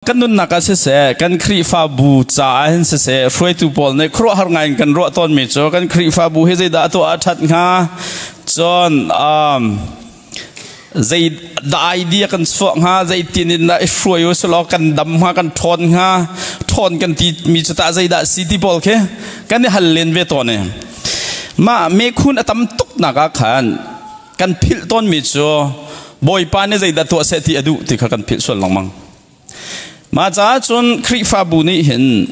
Kan nunnak ah siseh, kan Khrihfabu caah hin siseh, hruaitu pawl nih khuaruahhar ngai in kan ruah tawnmi cu kan Khrihfabu hi zeidah a tuah a ṭhat hnga? Cun zei dah idea kan chuah hnga? Zeitin in dah i hruai u silaw kan dam hnga, kan ṭhawn hnga? Ṭhawn kan timi cu tah zeidah si ti pawl khi kan i hal len ve tawn i mah mekhun a tam tuknak ah khan kan philh tawnmi cu Bawipa nih zeidah tuah seh ti a duh ti kha kan philh sual lengmang. Mah caah cun Khrihfabu nih hin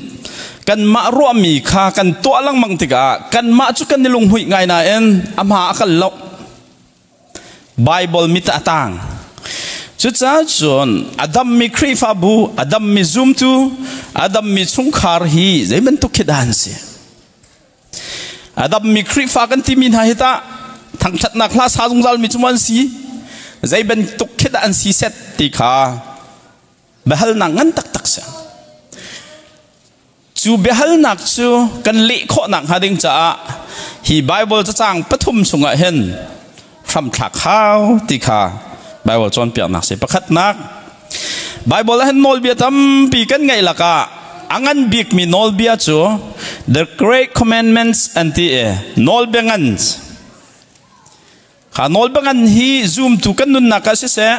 kanmah ruahmi kha kan tuah lengmang tikah kanmah cu kan i lunghmuih ngai nain a hma a kal lo. Bible mit a tang. Cucaah cun a dammi Khrihfabu, a dammi zumtu, a dammi chungkhar hi zei bantuk khi dah an si? A dammi Khrihfa kan timi hna hi tah thangṭhatnak hla sa zungzal mi cu an si? Zei bantuk khi dah an si set ti kha biahalnak ngan taktak si. Cu biahalnak cu kan leh khawhnak hnga ding caah hi Bible cacang pathum chungah hin hramthlak hau ti kha Bible cawnpiaknak si. Pakhatnak, Bible ah hin nawlbia tampi kan ngeih lakah a ngan bikmi nawlbia cu the great commandments an ti i nawlbia ngan. Kha nawlbia ngan hi zumtu kan nunnak ah siseh,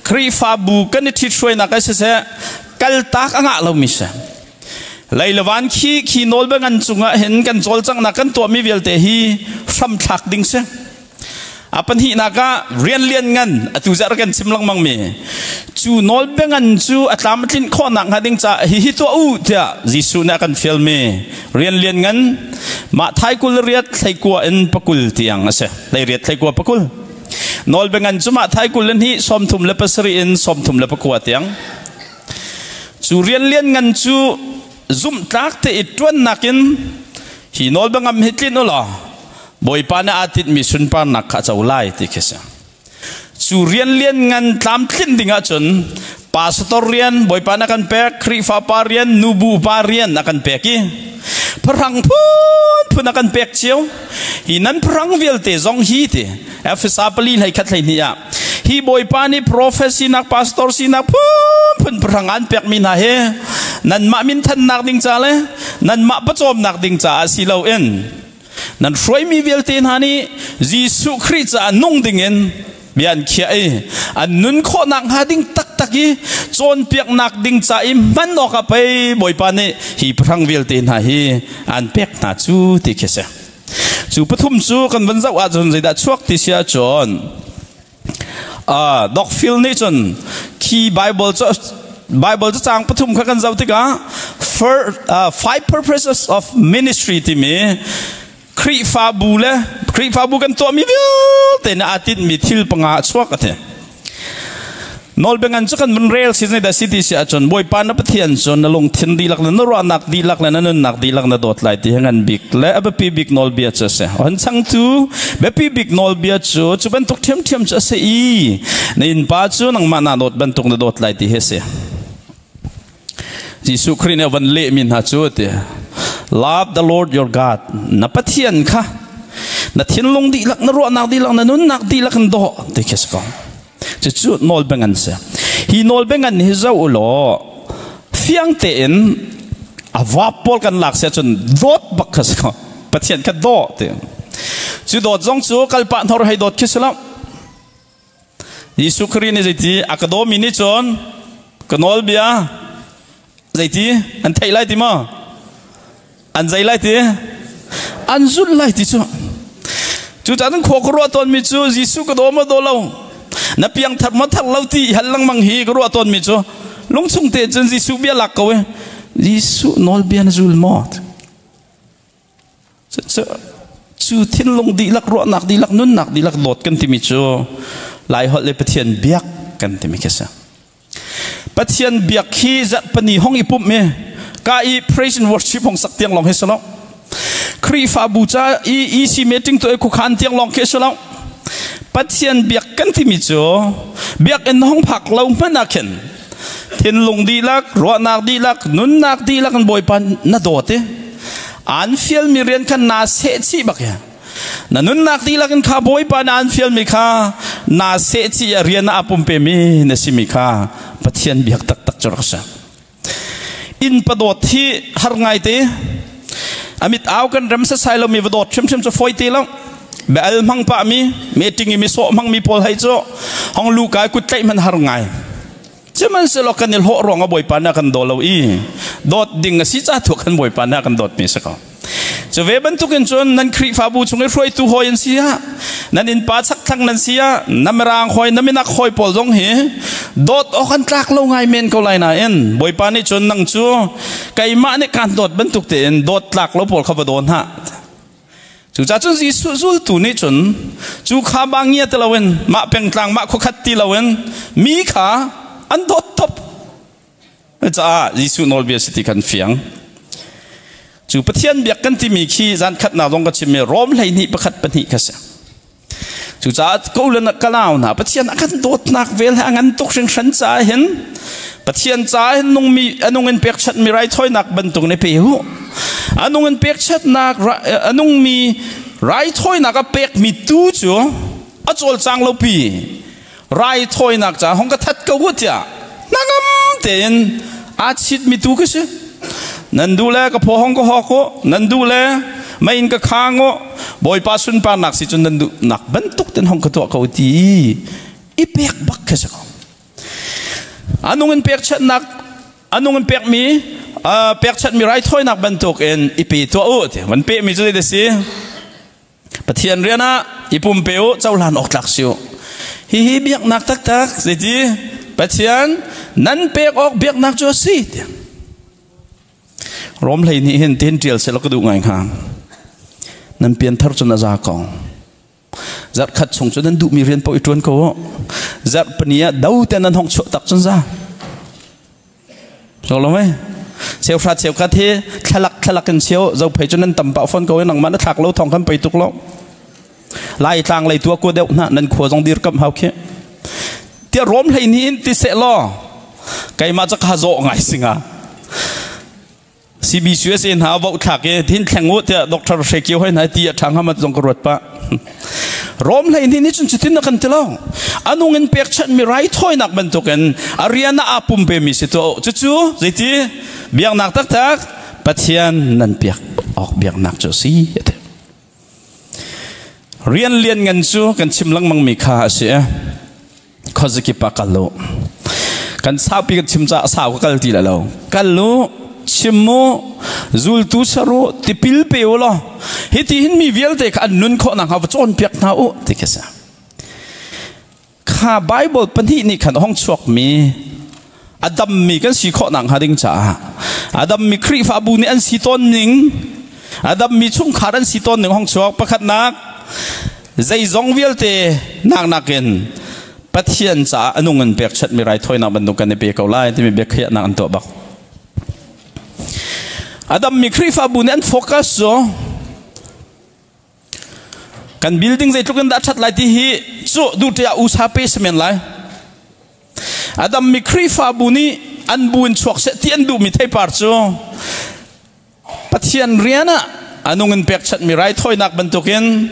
Khrihfabu kan i ṭhithruainak ah siseh, kaltak a ngah lomi si. Leilevan khi khi nawlbia ngan cungah hin kan cawlcanghnak kan tuahmi vialte hi hramthlak ding si. A pahnihnak ah rian lian ngan atu zarh kan chim lengmang mi cu nawlbia ngan cu a tlam a tlinh khawhnak hnga ding caah hihi tuah u tiah Jesuh nih a kan fialmi rian lian ngan mah thai kul riat thleikua in pakul tiang a si. Leiriat thleikua pakul. Nawlbia ngan cu mah thai kul le hnih 37 in 34 tiang. Cu rian lian ngan cu zumhtlak te i ṭuannak in hi nawlbia ngam hi tlinh u law Bawipa nih aa tinhmi sunparnak kha a co lai ti khi si. Cu rian lian ngan tlamtlinh ding ahcun pastor rian Bawipa nih a kan pek, Khrihfa pa rian, nubu pa rian a kan pek i phahrang phunphun a kan pek cio. Hi nan phahrang vialte zong hi ti Efesa pali hlei khat hlei hnih ah hi Bawipa nih prophet sinak, pastor sinak phunphun phahrang an pekmi hna hi nanmah minthannak ding ca le nanmah pawcawmnak ding caah si loin nan hruaimi vialte hna nih Jesuh Khrih caah nung dingin bia an khiah i an nun khawhnak hnga ding taktak i cawnpiaknak ding ca i hman awkah pei Bawipa nih hi pahrang vialte hna hi an pek hna cu ti khi si. Cu pathum cu kan van zoh ahcun zeidah chuak ti si ahcun Doc Phil nih cun khi Bible cu Bible cu caang pathum kha kan zoh tikah five purposes of ministry timi Khrihfabu le Khrihfabu kan tuahmi vialte nih aa tinhmi thil panga a chuak a ti. Nawlbia ngan cu kan vun rel si dah si ti si ahcun Bawipa na Pathian cu na lungthin dihlak le na ruahnak dihlak le na nunnak dihlak na dawt lai ti hi ngan bik le a biapi bik nawlbia cu a si. Hon changtu biapi bik nawlbia cu cu bantuk ṭhiamṭhiam cu a si i na innpa cu nangmah naa dawt bantuk na dawt lai ti hi a si. Jesuh Khrih nih a van lehmi hna cu ti Love the Lord your God na Pathian kha na thinlung dihlak na ruahnak dihlak na nunnak dihlak in daw ti khi a si ko. Cucu nawlbia ngan si. Hi nawlbia ngan hi zoh u law fiang tein a vap pawl kan lak si ahcun dawt bak kha si ko. Pathian kha daw ti. Cu dawt zong cu kalpah hnor hei dawt khi si lo. Jesuh Khrih nih zeiti a ka dawmi nih cun ka nawlbia zeiti an theih lai ti maw? An zei lai ti? An zulh lai ti cu. Cucaah cun khua ka ruah tawnmi cu Jesuh ka daw maw daw lo? Na piangthar maw thar lo ti hal lengmang hi ka ruah tawnmi cu lungchung te cun Jesuh bia lak ko i Jesuh nawlbia na zul maw? Cu thinlung dihlak, ruahnak dihlak, nunnak dihlak dawt kan timi cu Laiholh le Pathian biak kan timi khi a si. Pathian biak hi zarhpani hong i pumh i ka i praise and worship hong sak tiang lawng hi si lo. Khrihfabu ca i EC meeting tu i khuakhan tiang lawng khi si lo. Pathian biak kan timi cu biakinn hong phak lo hmanh ah khin thinlung dihlak, ruahnak dihlak, nunnak dihlak in Bawipa na dawt i an fialmi rian khan naa seh chih bak ya. Na nunnak dihlak in kha Bawipa na an fialmi kha naa seh chih i rian ah a pumpemi na simi kha Pathian biak taktak cu rak si. Inn padawt hi har ngai te. Amit au kan rem sasai lo mi va dawt hrimhrim cu foi te lo. Be al hmang pa mi meeting i mi sawh hmang mi pawl hei cu hong lu kai kut tlaih man har ngai. Sihmanhsehlaw kan i hlawh ruang ah Bawipa nih a kan daw lo i dawt ding a si ca tu kan Bawipa nih a kan dawt mi a si ko. Cu ve bantukin cun nan Khrihfabu chung i hruaitu hawi an si ah, nan innpa chakthlang nan si ah, na mirang hawi, na minak hawi pawl zong hi dawt awk an tlak lo ngai men ko lai nain Bawipa nih cun nang cu keimah nih kaan dawt bantuk tein dawt tlak lo pawl kha va daw hna. Cucaah cun Jesuh zultu nih cun cu kha ba ngia ti loin mah pengtlang mah khuakhat ti loin mi kha an dawt top. Caah Jesuh nawlbia si ti kan fiang. Cu Pathian biak kan timi khi zan khatnak zong ka chimmi Rom 12 pakhat pahnih kha si. Cucaah ko le ka nau hna Pathian a kan dawtnak vel he a ngan tuk hringhran caah hin Pathian caah hin nungmi a nung in pekchanhmi raithawinak bantuk nih pe u. A nung in pekchanhnak a nungmi raithawinak a pekmi tu cu a cawlcang lo pi raithawinak caah hong ka that ko u tiah hnangam tein aa chitmi tu ka si. Nan duh le ka phaw hong ka hawk u, nan duh le mei in ka khang u, Bawipa sunparnak si cun nan duhnak bantuk ten hong ka tuah ko ti i pek bak khi si ko. A nung in pekchanhnak a nung in pekmi pekchanhmi raithawinak bantuk in i pe tuah u ti van pehmi cu zei si Pathian rian ah i pumpe u cohlan awk tlak si u hihi biaknak taktak zeiti Pathian nan pek awk biaknak cu a si ti Rom hlei nih hin tin ṭial seh law ka duh ngai hnga nan pianthar cun a za ko zarh khat chung cu nan duhmi rian paoh i ṭuan ko u zarh pani ah do te nan hong chuah tak cun za So lo mei cheuhra cheukhat hi thlalak thlalak in cheu zo phei cu nan tam pah fon ko i nangmah na thlak lo thong kan pei tuk lo lai tlang lei tua ko deuh na nan khua zong dir kam hau khi tia rom hlei ni in ti se law keimah ca kha zawh ngai singa CBCUSA hna vo thlak i thin thleng u tiah Dr. Hre Kio hoi hna ti a ṭha hnga mat zong ka ruat pah. Rom hlei ni nih cun cutin na kan ti lo. Anung in pekchanh mi raithawinak bantukin a rian ah aa pumpe mi si to. Cucu zeiti biaknak taktak Pathian nan piak awk biaknak cu a si. Rian lian ngan cu kan chim lengmang mi kha a si. Khuazakip ah kal u. Kan saupi kan chim caah sau ka kal ti lai lo. Kal u, chim u, zultu ser u, tipil pe u law hiti hin mi vialte kha an nun khawh nakhnga va cawnpiak hna u ti khi si. Kha Bible pahnih nih khan hong chuakmi a dammi kan si khawh nakhnga ding caah a dammi Khrihfabu nih an si tawn ning a dammi chungkhar an si tawn ning hong chuak pakhatnak zeizong vialte nak nakin Pathian caah a nung in pekchanhmi raithawinak bantuk kan i pe ko lai timi biakhiahnak an tuah bak. A dammi Khrihfabu nih an focus cu kan building zeitluk in dah ṭhat lai ti hi cu duhte ah usa pe si men lai. A dammi Khrihfabu nih an bu in chuak seh ti an duhmi theipar cu Pathian rian ah a nung in pekchanhmi raithawinak bantukin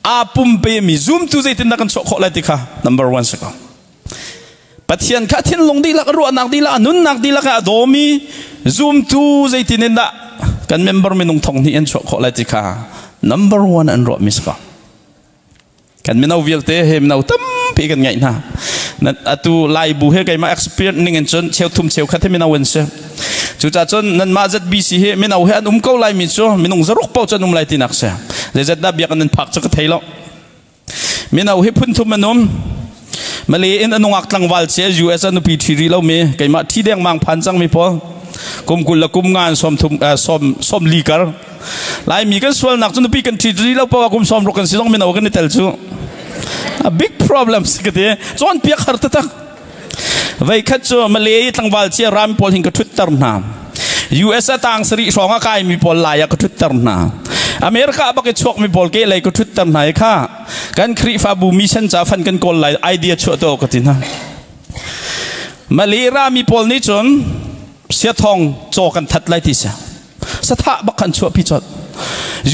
aa pumpemi zumtu zeitindah kan chuah khawh lai ti kha number one si ko. Pathian kha thinlung dihlak, ruahnak dihlak, nunnak dihlak a dawmi zumtu zeitin in dah kan member minung thong hnih an chuah khawh lai ti kha number one an ruahmi si ko. Kan mino vialte he mino tampi kan ngeih hna. Atu Lai bu he keimah experience ning in cun cheu thum cheu khat he mino an si. Cucaah cun nanmah ZBC hi mino he an um ko lai mi cu minung zaruk paoh cu an um lai tinak si. Zeizat dah biakinn an phak cu ka thei lo. Mino hi phun thum an um. Malay in a nungak tlangval cia US a nupi ṭhi rih lomi keimah ṭhi dengmang phan cangmi pawl kum 20 le kum nga sawm thum sawm sawm li kar Laimi kan sualnak cu nupi kan ṭhit rih lo paoh kum 60 kan si zong mino kan i tel cu a big problem si ka ti cawnpiak har taktak vei khat cu Malay tlangval cia ram pawl hin ka ṭhutter hna US a tang sarih hrawng a kaimi pawl lai ah ka ṭhutter hna America bak i chuakmi pawl ke lei ka ṭhutter hna i kha kan Khrihfabu mission ca fan kan kawl lai idea chuah to ka ti hna Malay rami pawl nih cun siathong caw kan that lai ti si sathah bak khan chuahpi colh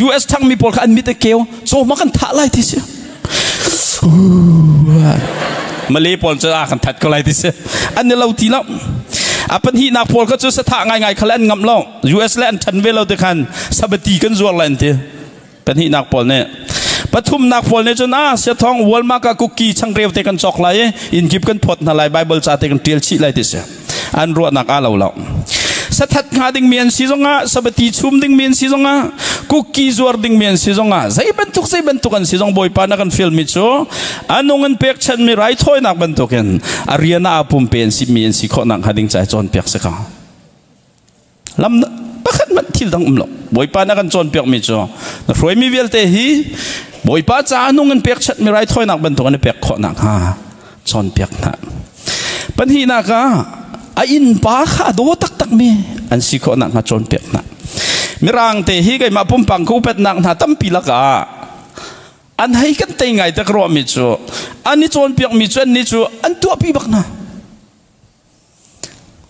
US thangmi pawl kha an mit a keu caw ma kan thah lai ti si Malay pawl cu a kan that ko lai ti si an ni lo ti lo. A pahnihnak pawl kha cu sathah ngaingai kha le an ngamh lo. US le an ṭhan ve lo ti khan sabati kan zuar lai an ti. Pahnihnak pawl nih. Pathumnak pawl nih cun ah siathawng Walmart ah cookie changreu te kan cawk lai i inn kip kan phawt hna lai, Bible ca te kan ṭial chih lai ti si. An ruahnak aa lo lo. Sathat hnga dingmi an si zongah, sabati chum dingmi an si zongah, cookie zuar dingmi an si zongah, zei bantuk zei bantuk an si zong Bawipa na kan fialmi cu anung an pekchanmi raithawinak bantukin a rian ah aa pumpe an simi an si khawh nakhnga ding ca cawnpiak si ko. Lam pakhat hmanh thil dang um lo. Bawipa na kan cawnpiakmi cu na hruaimi vialte hi Bawipa ca nung in pekchanhmi raithawinak bantuk an i pek khawh nakhnga cawnpiak hna. Pahnihnak ah a innpa kha a daw taktakmi an si khawh nakhnga cawnpiak hna. Mirang te hi keimah pumpang ka upatnak hna tampi lakah an hei kan tei ngai tak ruahmi cu an i cawnpiakmi cu annih cu an tuahpi bak hna.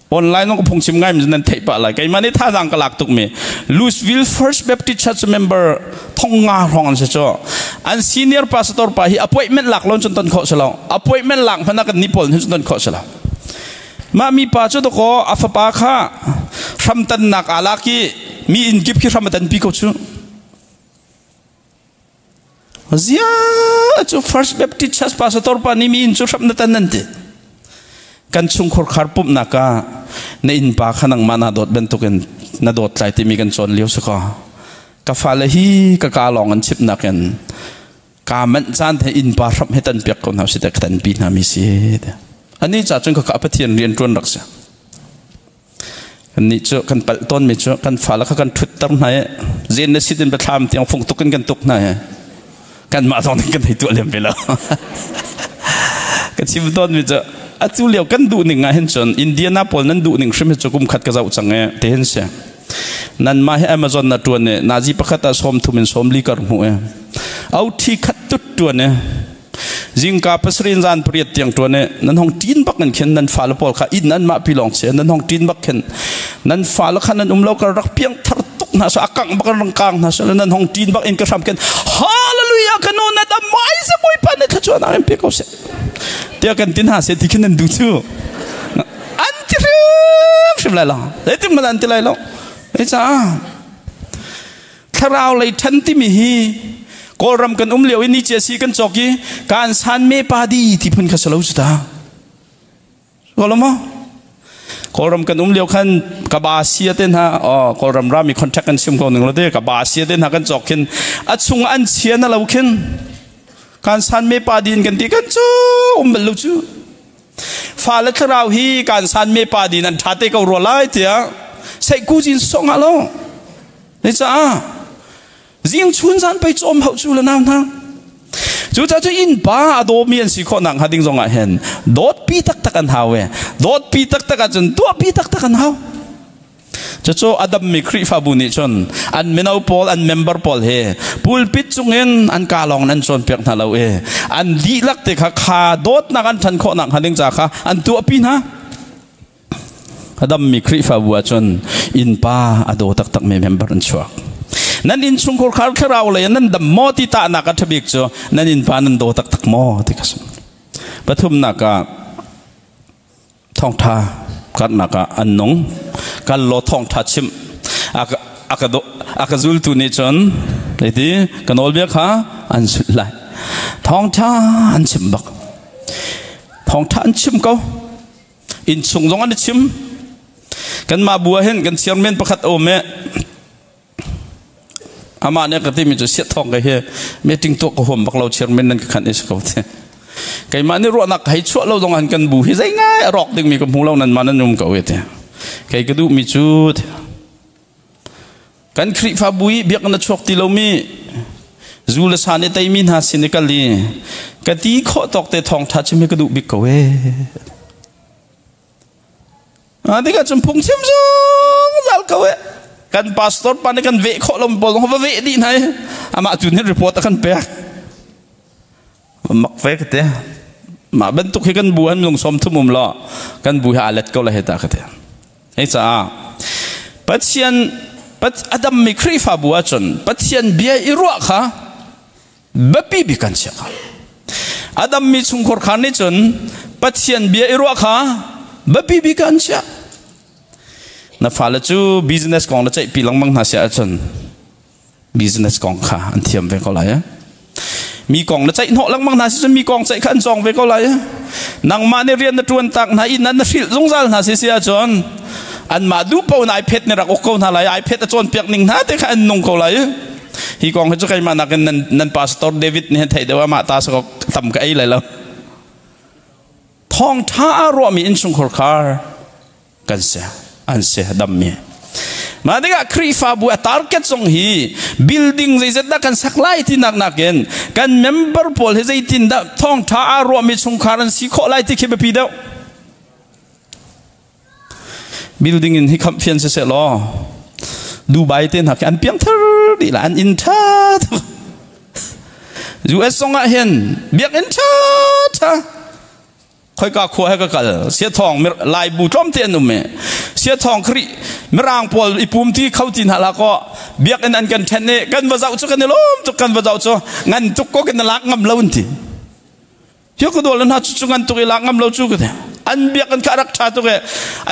Online ka phungchim ngai mi nan theih pah lai. Keimah nih thazaang ka lak tuk mi Louisville First Baptist Church member thong nga hrawng an si cu. An senior pastor pa hi appointment lak lon cun ton khawh si lo. Appointment lak hmanh ah kan ni pawl hin ton khawh si lo. Mah mi pa cu dakaw a fapa kha hramtannak aa lak i mi inn kip khi hram a tanpi ko cu. Zia cu First Baptist Church pastor pa nih mi inn cu hram na tan nan ti. Kan chungkhur khar pumhnak ah na innpa kha nangmah naa dawt bantukin na dawt lai timi kan cawn lio si kaw. Ka fale hi ka ka lawng an chimnak in ka manh caan the innpa hram he tan piak ko hna si te ka tan pi hna mi si. Ani ca cun ka ka Pathian rian ṭuan rak si. Kannih cu kan palh tawnmi cu kan fale kha kan ṭhutter hna i zen le sit in biathlam tiang fung tuk in kan tuk hna i kanmah zong nih kan hei tuah lem ve lo. Ka chim tawnmi cu atu lio kan duh ning ah hin cun Indiana pawl nan duh ning hrim hi cu kum khat ka zoh cang i ti hin si. Nanmah hi Amazon na ṭuan i nazi pakhat ah 30 in 40 kar hmuh i auṭhi khat tut ṭuan i Zingka 7 in zan 8 tiang ṭuan i nan hong ṭin bak in khin nan fale pawl kha inn anmah pi lawng si nan hong ṭin bak khin nan fale kha nan um lo kar rak piang thar tuk hna so a kangh bak rang kang hna so nan hong ṭin bak in ka hram khin hallelujah ka nu na dam mai se Bawipa nih thluachuahnak in pe ko seh tiah kan ti hna seh ti khin nan duh cu an ti hrimhrim lai lo zeitin hmanh an ti lai lo caah Thlarau lei ṭhan timi hi Kawlram kan um lio i ni cia si kan cawk i kan san me pa di ti phun kha si lo cu ta. Kawlam maw? Kawlram kan um lio khan ka ba sia te hna oh Kawlram rami contact kan sim ko ning lo te ka ba sia te hna kan cawk khin a chung an chia na lo khin kan san me pa din kan ti kan cu um bal lo cu fa le thlarau hi kan san me pa din an ṭha te ko rua lai tiah seihku jin song ah lo Caah zing chun zan pei cawm hauh cu le nau hna. Cucaah cu innpa a dawmi an si khawh nak hnga ding zong ah hin dawtpi taktak an hau e. Dawtpi taktak ahcun tuahpi taktak an hau. Cucu a dammi Khrihfabu nih cun an mino pawl, an member pawl hi pulpit cungin an ka lawng an cawnpiak hna lo i an dihlak te kha kha dawtnak an ṭhan khawh nak hnga ding ca kha an tuahpi hna. A dammi Khrihfabu ahcun innpa a daw taktakmi member an chuak. Nan innchungkhar khar thlarau lei nan dam maw ti tahnak a ṭhabik cu nan innpa nan daw taktak maw ti ka si. Pathumnak ah thawngṭha karhnak ah an nung. Kal law thawngṭha chimh. A ka zultu nih cun zeiti ka nawlbia kha an sulh lai. Thawngṭha an chim bak. Thawngṭha an chim ko. Innchung zong an i chim. Kanmah bu ah hin kan chairman pakhat a um i amah nih a ka timi cu siathawng ka hi meeting tuah ka huam bak lo, chairman nan ka khanh i si ko te. Keimah nih ruahnak ka hei chuah lo zong ah kan bu hi zei ngai a rawk dingmi ka hmu lo, nanmah nan um ko e te. Kei ka duhmi cu kan Khrihfabu i biakinn a chuak ti lomi zu le sa nih teimi hna sin i kal i ka ti khawh tawk te thawngṭha chim hi ka duh bik ko ee. Ah, tikah cun phungchim zungzal ko ee. Kan pastor pa nih kan veh khawh lo pawl zong va veh dih hna i amah tu nih report a kan pek. Mak ve ka te. Mah bantuk hi kan bu han lung som thum um lo kan bu hi aa let ko la he ta ka te. Hei caah Pathian a dammi Khrihfabu ahcun Pathian bia i ruah kha biapi bik kan chiah kha. A dammi chungkhar khan nih cun Pathian bia i ruah kha biapi bik an chiah. Na fale cu business kong na ceihpi lengmang hna si ahcun business kong kha an thiam ve ko lai. Mi kong na ceih hnawh lengmang hna si cun mi kong ceih kha an cawng ve ko lai. Nangmah nih rian na ṭuan tak hna i nan na hrilh zungzal hna si si ahcun anmah duh paoh in iPad nih rak uk ko hna lai. iPad a cawnpiak ning hna te kha an nung ko lai. Hi kong hi cu keimah nakin nan, nan pastor David nih theih deuh amah ta sa tam ka ei lai lo. Thawngṭha aa ruahmi innchungkhar khar kan si an si dammi mah tikah Khrihfabu a target zong hi building zeizat dah kan sak lai ti nak nakin kan member pawl hi zeitin dah thawngṭha aa ruahmi chungkhar an si khawh lai ti khi biapi deuh. Building in hi khamh fian siseh law Dubai te hna khi an piangthar dih la, an inn ṭha. US zong ah hin biakinn ṭha ṭha. Khoika khua he ka kal, Siathawng Lai bu tlawmte an um i Siathawng Khrih Mirang pawl i pum ti kho ti hna la kaw biakinn an kan ṭhen i kan va zoh cu kan i lawm tuk. Kan va zoh cu ngan tuk ko, kan lak ngam lo an ti. Hi ka dawl hna cu ngan tuk i lak ngam lo cu ka ti. An biakinn kha rak ṭha tuk i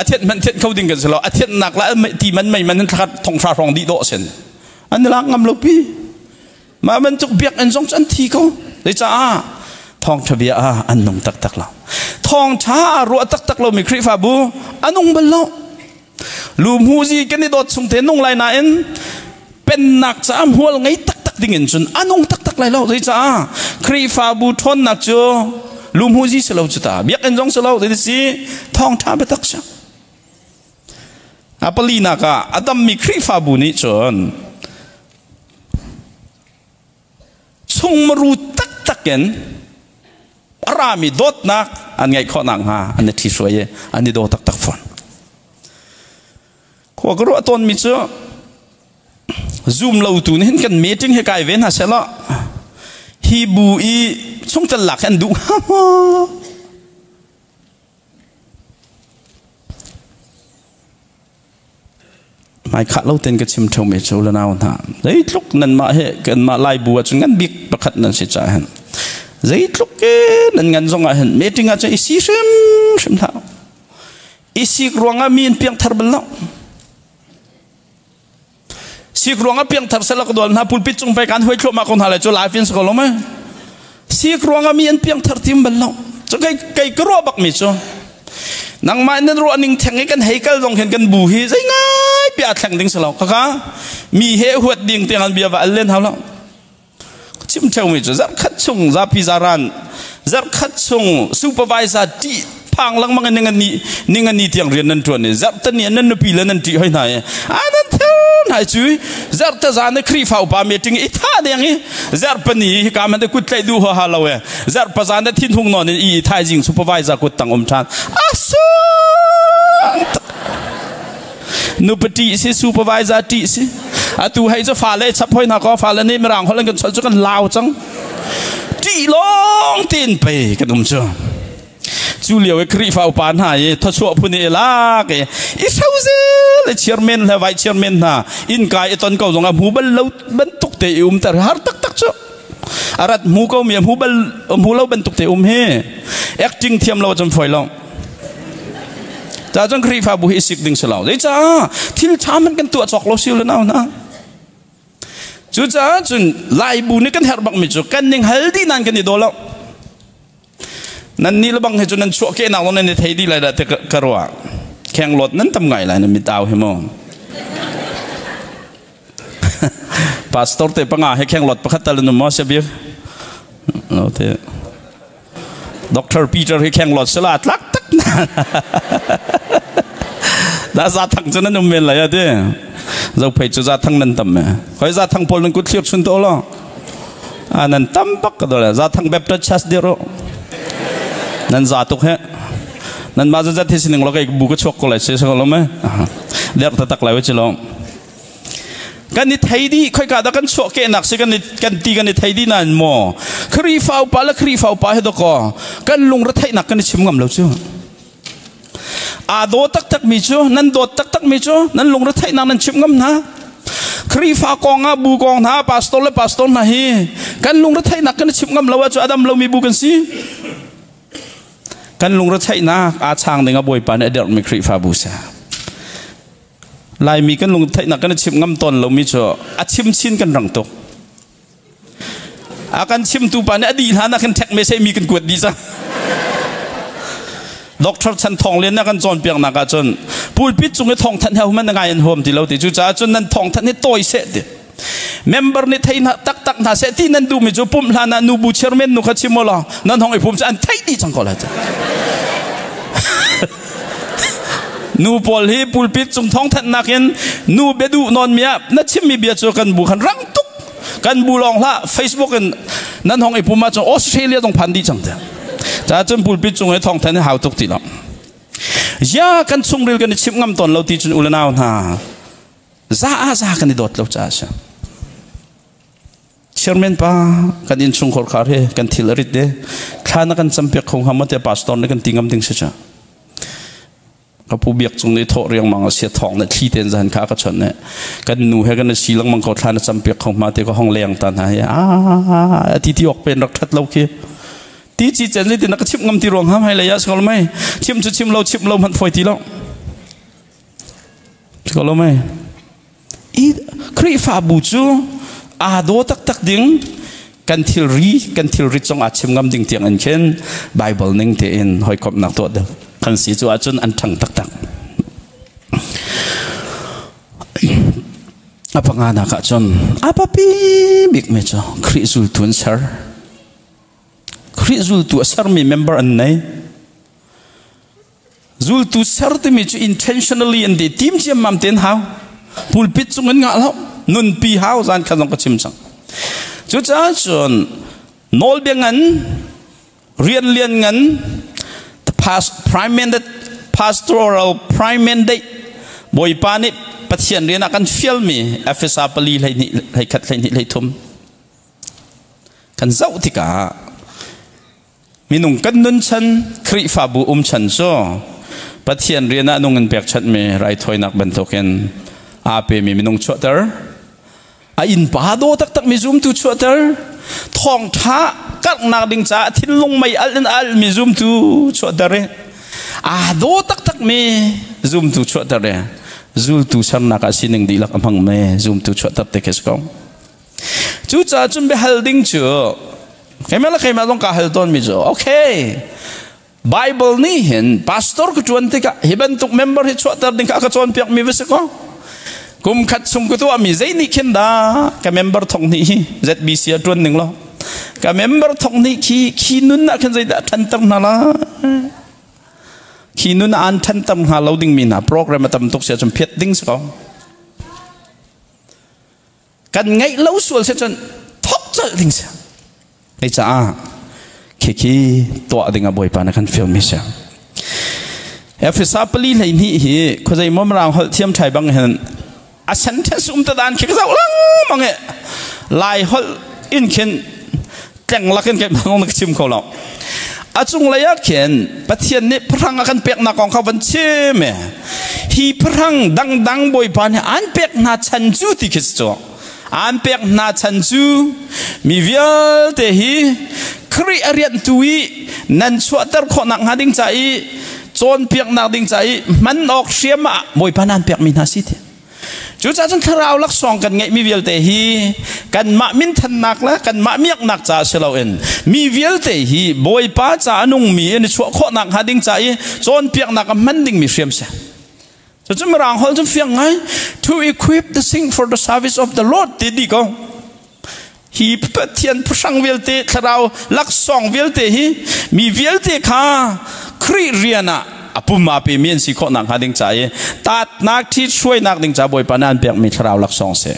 a thian hmanh thian kho ding kan si lo. A thiannak la ti man mei man thlakhat thong hra hrawng dih dawh sin an lak ngam lo pi. Mah bantuk biakinn zong cu an thi ko. Zeicah? Thawngṭha bia ah an nung taktak lo. Thawngṭha aa ruah taktak lomi Khrihfabu a nung bal lo. Lumhuzi kan i dawt chung te nung lai nain pennak caah hmual ngei taktak ding in cun a nung taktak lai lo. Zeicah? Khrihfabu ṭhawnnak cu lumhuzi si lo cu ta. Biakinn zong si lo. Zeiti si? Thawngṭha biatak si. A palinak ah a dammi Khrihfabu nih cun chungmaru taktak in a rami dawtnak an ngeih khawh nakhnga an i ṭhihruai i an i daw taktak fawn. Khua ka ruah tawnmi cu zum lotu nih hin kan meeting hi kai ve hna seh law hi bu i chungtel lak hi an duh hnga maw? Hmaikhah lo tein ka chim ṭheumi cu le nau hna, zeitluk nanmah he kanmah Lai bu ahcun ngan bik pakhat nan si caah hin zeitluk ke nan ngan zong ah hin meeting ah cun i si hrimhrim hlah. I sik ruangah mi in piangthar bal lo. Sik ruangah piangthar sela ka dual hna, pulpit cung pei kan huai thluahmah ko hna lai cu, live in si ko lo mei. Sik ruangah mi an piangthar tim bal lo. Cu kei kei ka ruah bak mi cu nangmah nan ruah ning theng i kan hei kal zong khin kan bu hi zei ngai pia thleng ding si lo. Kaka mi he huat ding tiang an bia va al len hau lo. Chim ṭheumi cu zarhkhat chung zapi zaran, zarhkhat chung supervisor ṭih phang lengmang in ningani ningani tiang rian nan ṭuan i zarhtani nan nupi le nan ṭih hoi hna i a nan ther hna cu zarhte zan i Khrihfa upa meeting i tha deng i zarhpani hi ka man te kut tlaih duh ha lo e, zarhpa zan te thinhung nawn in i thaizing supervisor kut tang um ṭhan asung. Nupa ṭih si, supervisor ṭih si. Atu hei cu fale chap hoi hna ko, fale nih mirang holh an kan cholh cu kan lau cang. Ṭih lawng tein pei kan um cu. Cu lio i Khrihfa upa hna i thawchuah phun i lak i i hrozel le chairman le vice chairman hna innka i ton ko zong a hmu bal lo bantuk te i umter har taktak cu. A rat hmu ko mi a hmu bal hmu lo bantuk te um hi acting thiam lo cun foi lo. Ca cun Khrihfabu hi sik ding si lo. Zeicah thil ṭha man kan tuah cawk lo si le nau hna. Cucaah cun Laibu nih kan herh bak mi cu kan ning hal dih nan kan i daw lo. Nan nih lebang he cu nan chuah ke nak nan i thei dih lai dah ti ka ruah. Khenglawt nan tam ngai lai na mit au hi mu. Pastor te panga he khenglawt pakhat tal nu maw sia bik. No te. Dr. Peter hi khenglawt sila tlak tak na. Da za thang cu nan um men lai ati. Zo phei cu za thang nan tam me. Khoi za thang pawl nan kut thlir chun to lo. A nan tam bak ka dole. Za thang Baptist Church diro. Nan za tuk he. Nan ma zat hi sining lo kai bu ka chuak ko lai se so lo me. Der ta tak lai chi lo. Kan i thei dih, khoika dah kan chuah kehnak si kan i kan ti, kan i thei dih nain maw Khrihfa upa le Khrihfa upa he dawkaw kan lungretheihnak kan i chim ngam lo cu. Aa daw taktak mi cu, nan dawt taktak mi cu nan lungretheihnak nan chim ngam hna. Khrihfa kong ah, bu kong hna, pastor le pastor hna hi kan lungretheihnak kan i chim ngam lo ahcun a dam lomi bu kan si. Kan lungretheihnak aa chang ding a Bawipa nih a derhmi Khrihfabu si. Laimi kan lung theihnak kan i chimh ngam tawn lomi cu a chim chin kan rang tuk. A kan chimtu pa nih a dih hlan ah khin ṭhek message mi kan kuat dih cang. Doctor Chan Thawng Lian na kan cawnpiaknak ah cun pulpit cung i thawngthanh he human na ngai an huam ti lo ti cucaah cun nan thawngthanh hi tawi seh ti. Member nih thei hna taktak hna seh ti nan duhmi cu pumh hlan ah nubu chairman nu kha chim law nan hong i pum cu an theih dih cang ko lai. Nu pawl hi pulpit cung thawngthanhnak in nu biaduh nawn mi ah na chimmi bia cu kan bu khan rang tuk kan bu lawng hlah Facebook in nan hong i pum ahcun Australia zong phan dih cang te. Ca cun pulpit cung i thawngthanh hi hau tuk ti lo. Ya kan chungril kan i chimh ngam tawn lo ti cun u le nau hna za ah za kan i dawt lo caah a si. Chairman pa kan innchungkhar khar hi kan thil a rit de thla na kan campiak kho hnga maw tiah pastor nih kan ti ngam ding si cu. Ka pu biak cung nih thawh riangmang a sia thawng na thli ten zan kha ka chon ne kan nu he kan si lengmang ko thla na campiak kho ma te ka hong leng ta hna hi a ti ti ok pen rak that lo khi ti chi chen ti na ka chim ngam ti ruang ham hai le ya skol mai chim chu chim lo chim lo man foi ti lo skol lo mai I Khrihfabu cu aa daw taktak ding kan thilri kan thilri zong aa chim ngam ding tiang in khin Bible ning tein hawikomhnak tuah ding kan si cu ahcun an ṭhang taktak. A panganak ahcun a papi bikmi cu Khrih zultu an ser. Khrih zultu a sermi member an nei. Zultu ser timi cu intentionally an ti tim ciammam ten hau. Pulpit cung in ngah lo. Nunpi hau zan kha zong ka chim cang. Cucaah cun nawlbia ngan rian lian ngan the past prime mandate pastoral prime mandate Bawipa nih Pathian rian ah kan fialmi Efesa pali 12 hlei khat 12 hlei thum kan zoh tikah Minung kan nun chan, Khrihfabu um chan cu Pathian rian ah nung in pekchanhmi raithawinak bantukin aa pemi minung chuahter, a innpa daw taktakmi zumtu chuahter, thawngṭha karhnak ding caah thinlung mei alh in a alhmi zumtu chuahter i aa daw taktakmi zumtu chuahter i zultu sernak ah sining dihlak a hmangmi zumtu chuahter te khi si ko. Cucaah cun biahal ding cu keimah le keimah zong kaa hal tawnmi cu okay Bible nih hin pastor ka ṭuan tikah hi bantuk member hi chuahter ding kha a ka cawnpiakmi va si kaw kum khat chung ka tuahmi zei nih khin dah ka member thong hnih hi ZBC a ṭuan ning law ka member thong hnih khi khi nun ah khin zeidah ṭhanter hna la khi nun ah an ṭhanter hnga lo dingmi hna program a tam tuk si ahcun phiat ding si ko. Kan ngeih lo sual si cun thok colh ding si. Hei caah khikhi tuah ding ah Bawipa na kan fialmi si. Efesa pali 12 hi khuazei maw mirang holh thiam thai bang hin a sentence um ta dan khi ka zoh lengmang i Lai holh in khin tleng lakin kai bang na ka chim kho lo. A cunglei ah khin Pathian nih phrang a kan peknak kong kha van chim e. Hi phrang dangdang Bawipa nih an pek hna chan cu ti khi cu. An pek hna chan cu mi vialte hi Khrih a rianh tu i nan chuahter khawhnak hnga ding ca i cawnpiaknak ding ca i hman awk hriam ah Bawipa nan pekmi hna si ti. Cucaah cun thlarau laksawng kan ngeihmi vialte hi kanmah minthannak le kanmah miaknak caah si loin mi vialte hi Bawipa ca a nungmi in i chuah khawhnak hnga ding ca i cawnpiaknak a hman dingmi hriam si. Cucu Mirang holh cu fiang ngai to equip the saint for the service of the Lord ti di ko. Hi Pathian phuhrang vialte thlarau laksawng vialte hi mi vialte kha Khrih rian ah a pum aa pemi an si khawh nakhnga ding ca i taatnak ṭhithruainak ding ca Bawipa nih an pekmi thlarau laksawng si.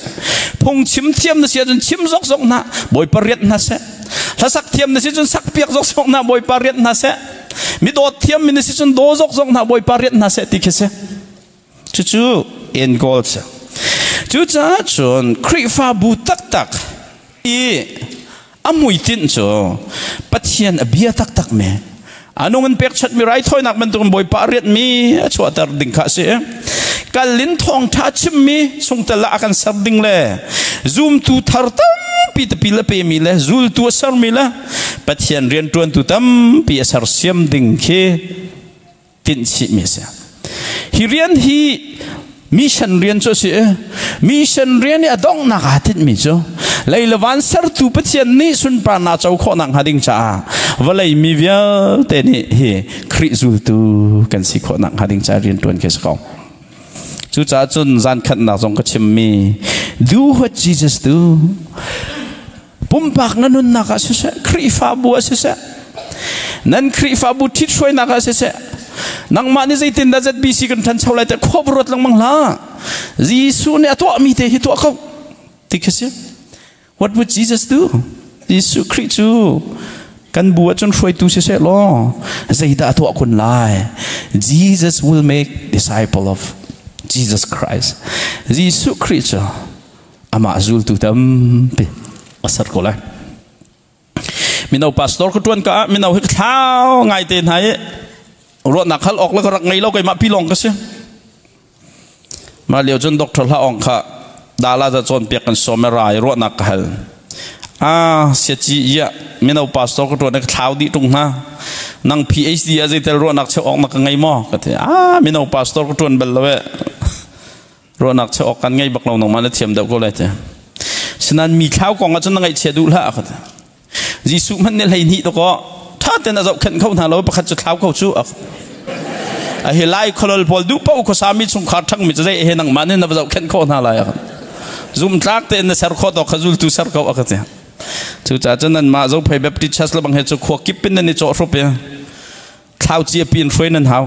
Phungchim thiam na si ahcun chim zokzok hna Bawipa rianh hna seh. Hlasak thiam na si cun sak piak zokzok hna Bawipa rianh hna seh. Mi dawt thiam mi na si cun daw zokzok hna Bawipa rianh hna seh ti khi si. Cucu end goal si. Cucaah cun Khrihfabu taktak i a hmuitinh cu Pathian a bia taktak mi a nung in pekchanhmi raithawinak bantukin Bawipa a rianhmi a chuahter ding kha a si. Kal in thawngṭha chimmi chungtel ah a kan ser ding le zumtu thar tampi tipil a pemi le zultu a sermi le Pathian rianṭuantu tampi a sersiam ding khi tinhchihmi a si. Hi rian hi Mission rian cu a si i mission rian i a donghnak aa tinhmi cu lei le van sertu Pathian nih sunparnak co khawhnak hnga ding caah vawlei mi vialte nih hi Khrih zultu kan si khawhnak hnga ding caah rian ṭuan khi a si ko. Cucaah cun zan khatnak zong ka chimmi do what Jesus do. Pumpak na nunnak ah siseh, Khrihfabu ah siseh, nan Khrihfabu ṭhithruainak ah siseh, nangmah nih zeitindah ZBC kan ṭhancho lai tiah khuap ruat lengmang hlah. Jesuh nih a tuahmi te hi tuah ko ti khi si. What would Jesus do? Jesuh Khrih cu kan bu ahcun hruaitu siseh law zeidah a tuah kun lai? Jesus will make disciple of Jesus Christ. Jesuh Khrih cu amah zultu tampi a ser ko lai. Mino pastor ka tuan ka ah mino hi ka thlau ngai te hna i ruahnak hal awk le ka rak ngei lo keimah pi lawng ka si. Mah lio cun Doctor Hla Aung kha dala za cawnpiak kan sawm i rai ruahnak ka hal. Ah, siaci ia mino pastor ka tuan ka thlau dih tung hna. Nang PhD a zeitel ruahnak cheu awk na ka ngei maw? Ka ti. Ah, mino pastor ka tuan bal lo e. Ruahnak cheu awk kan ngei bak lo nangmah na thiam deuh ko lai ti. Sinan mi thlau kong ah cun na ngaihchia duh hlah ka ti. Jesuh hmanh nih 12 to kaw ṭha tein a zohkhenh kho hna lo pakhat cu thlau kho cu a hi lai kholol pawl duh paoh khuasami chungkhar ṭhangmi cu zei he nangmah nih na va zohkhenh khawh hna lai zumtlak tein na ser khawh tawk kha zultu ser ko a ka ti cucaah cun nanmah Zophei Baptist Church lebang he cu khua kip in nan i cawh hrup i thlau cia pin hruai nan hau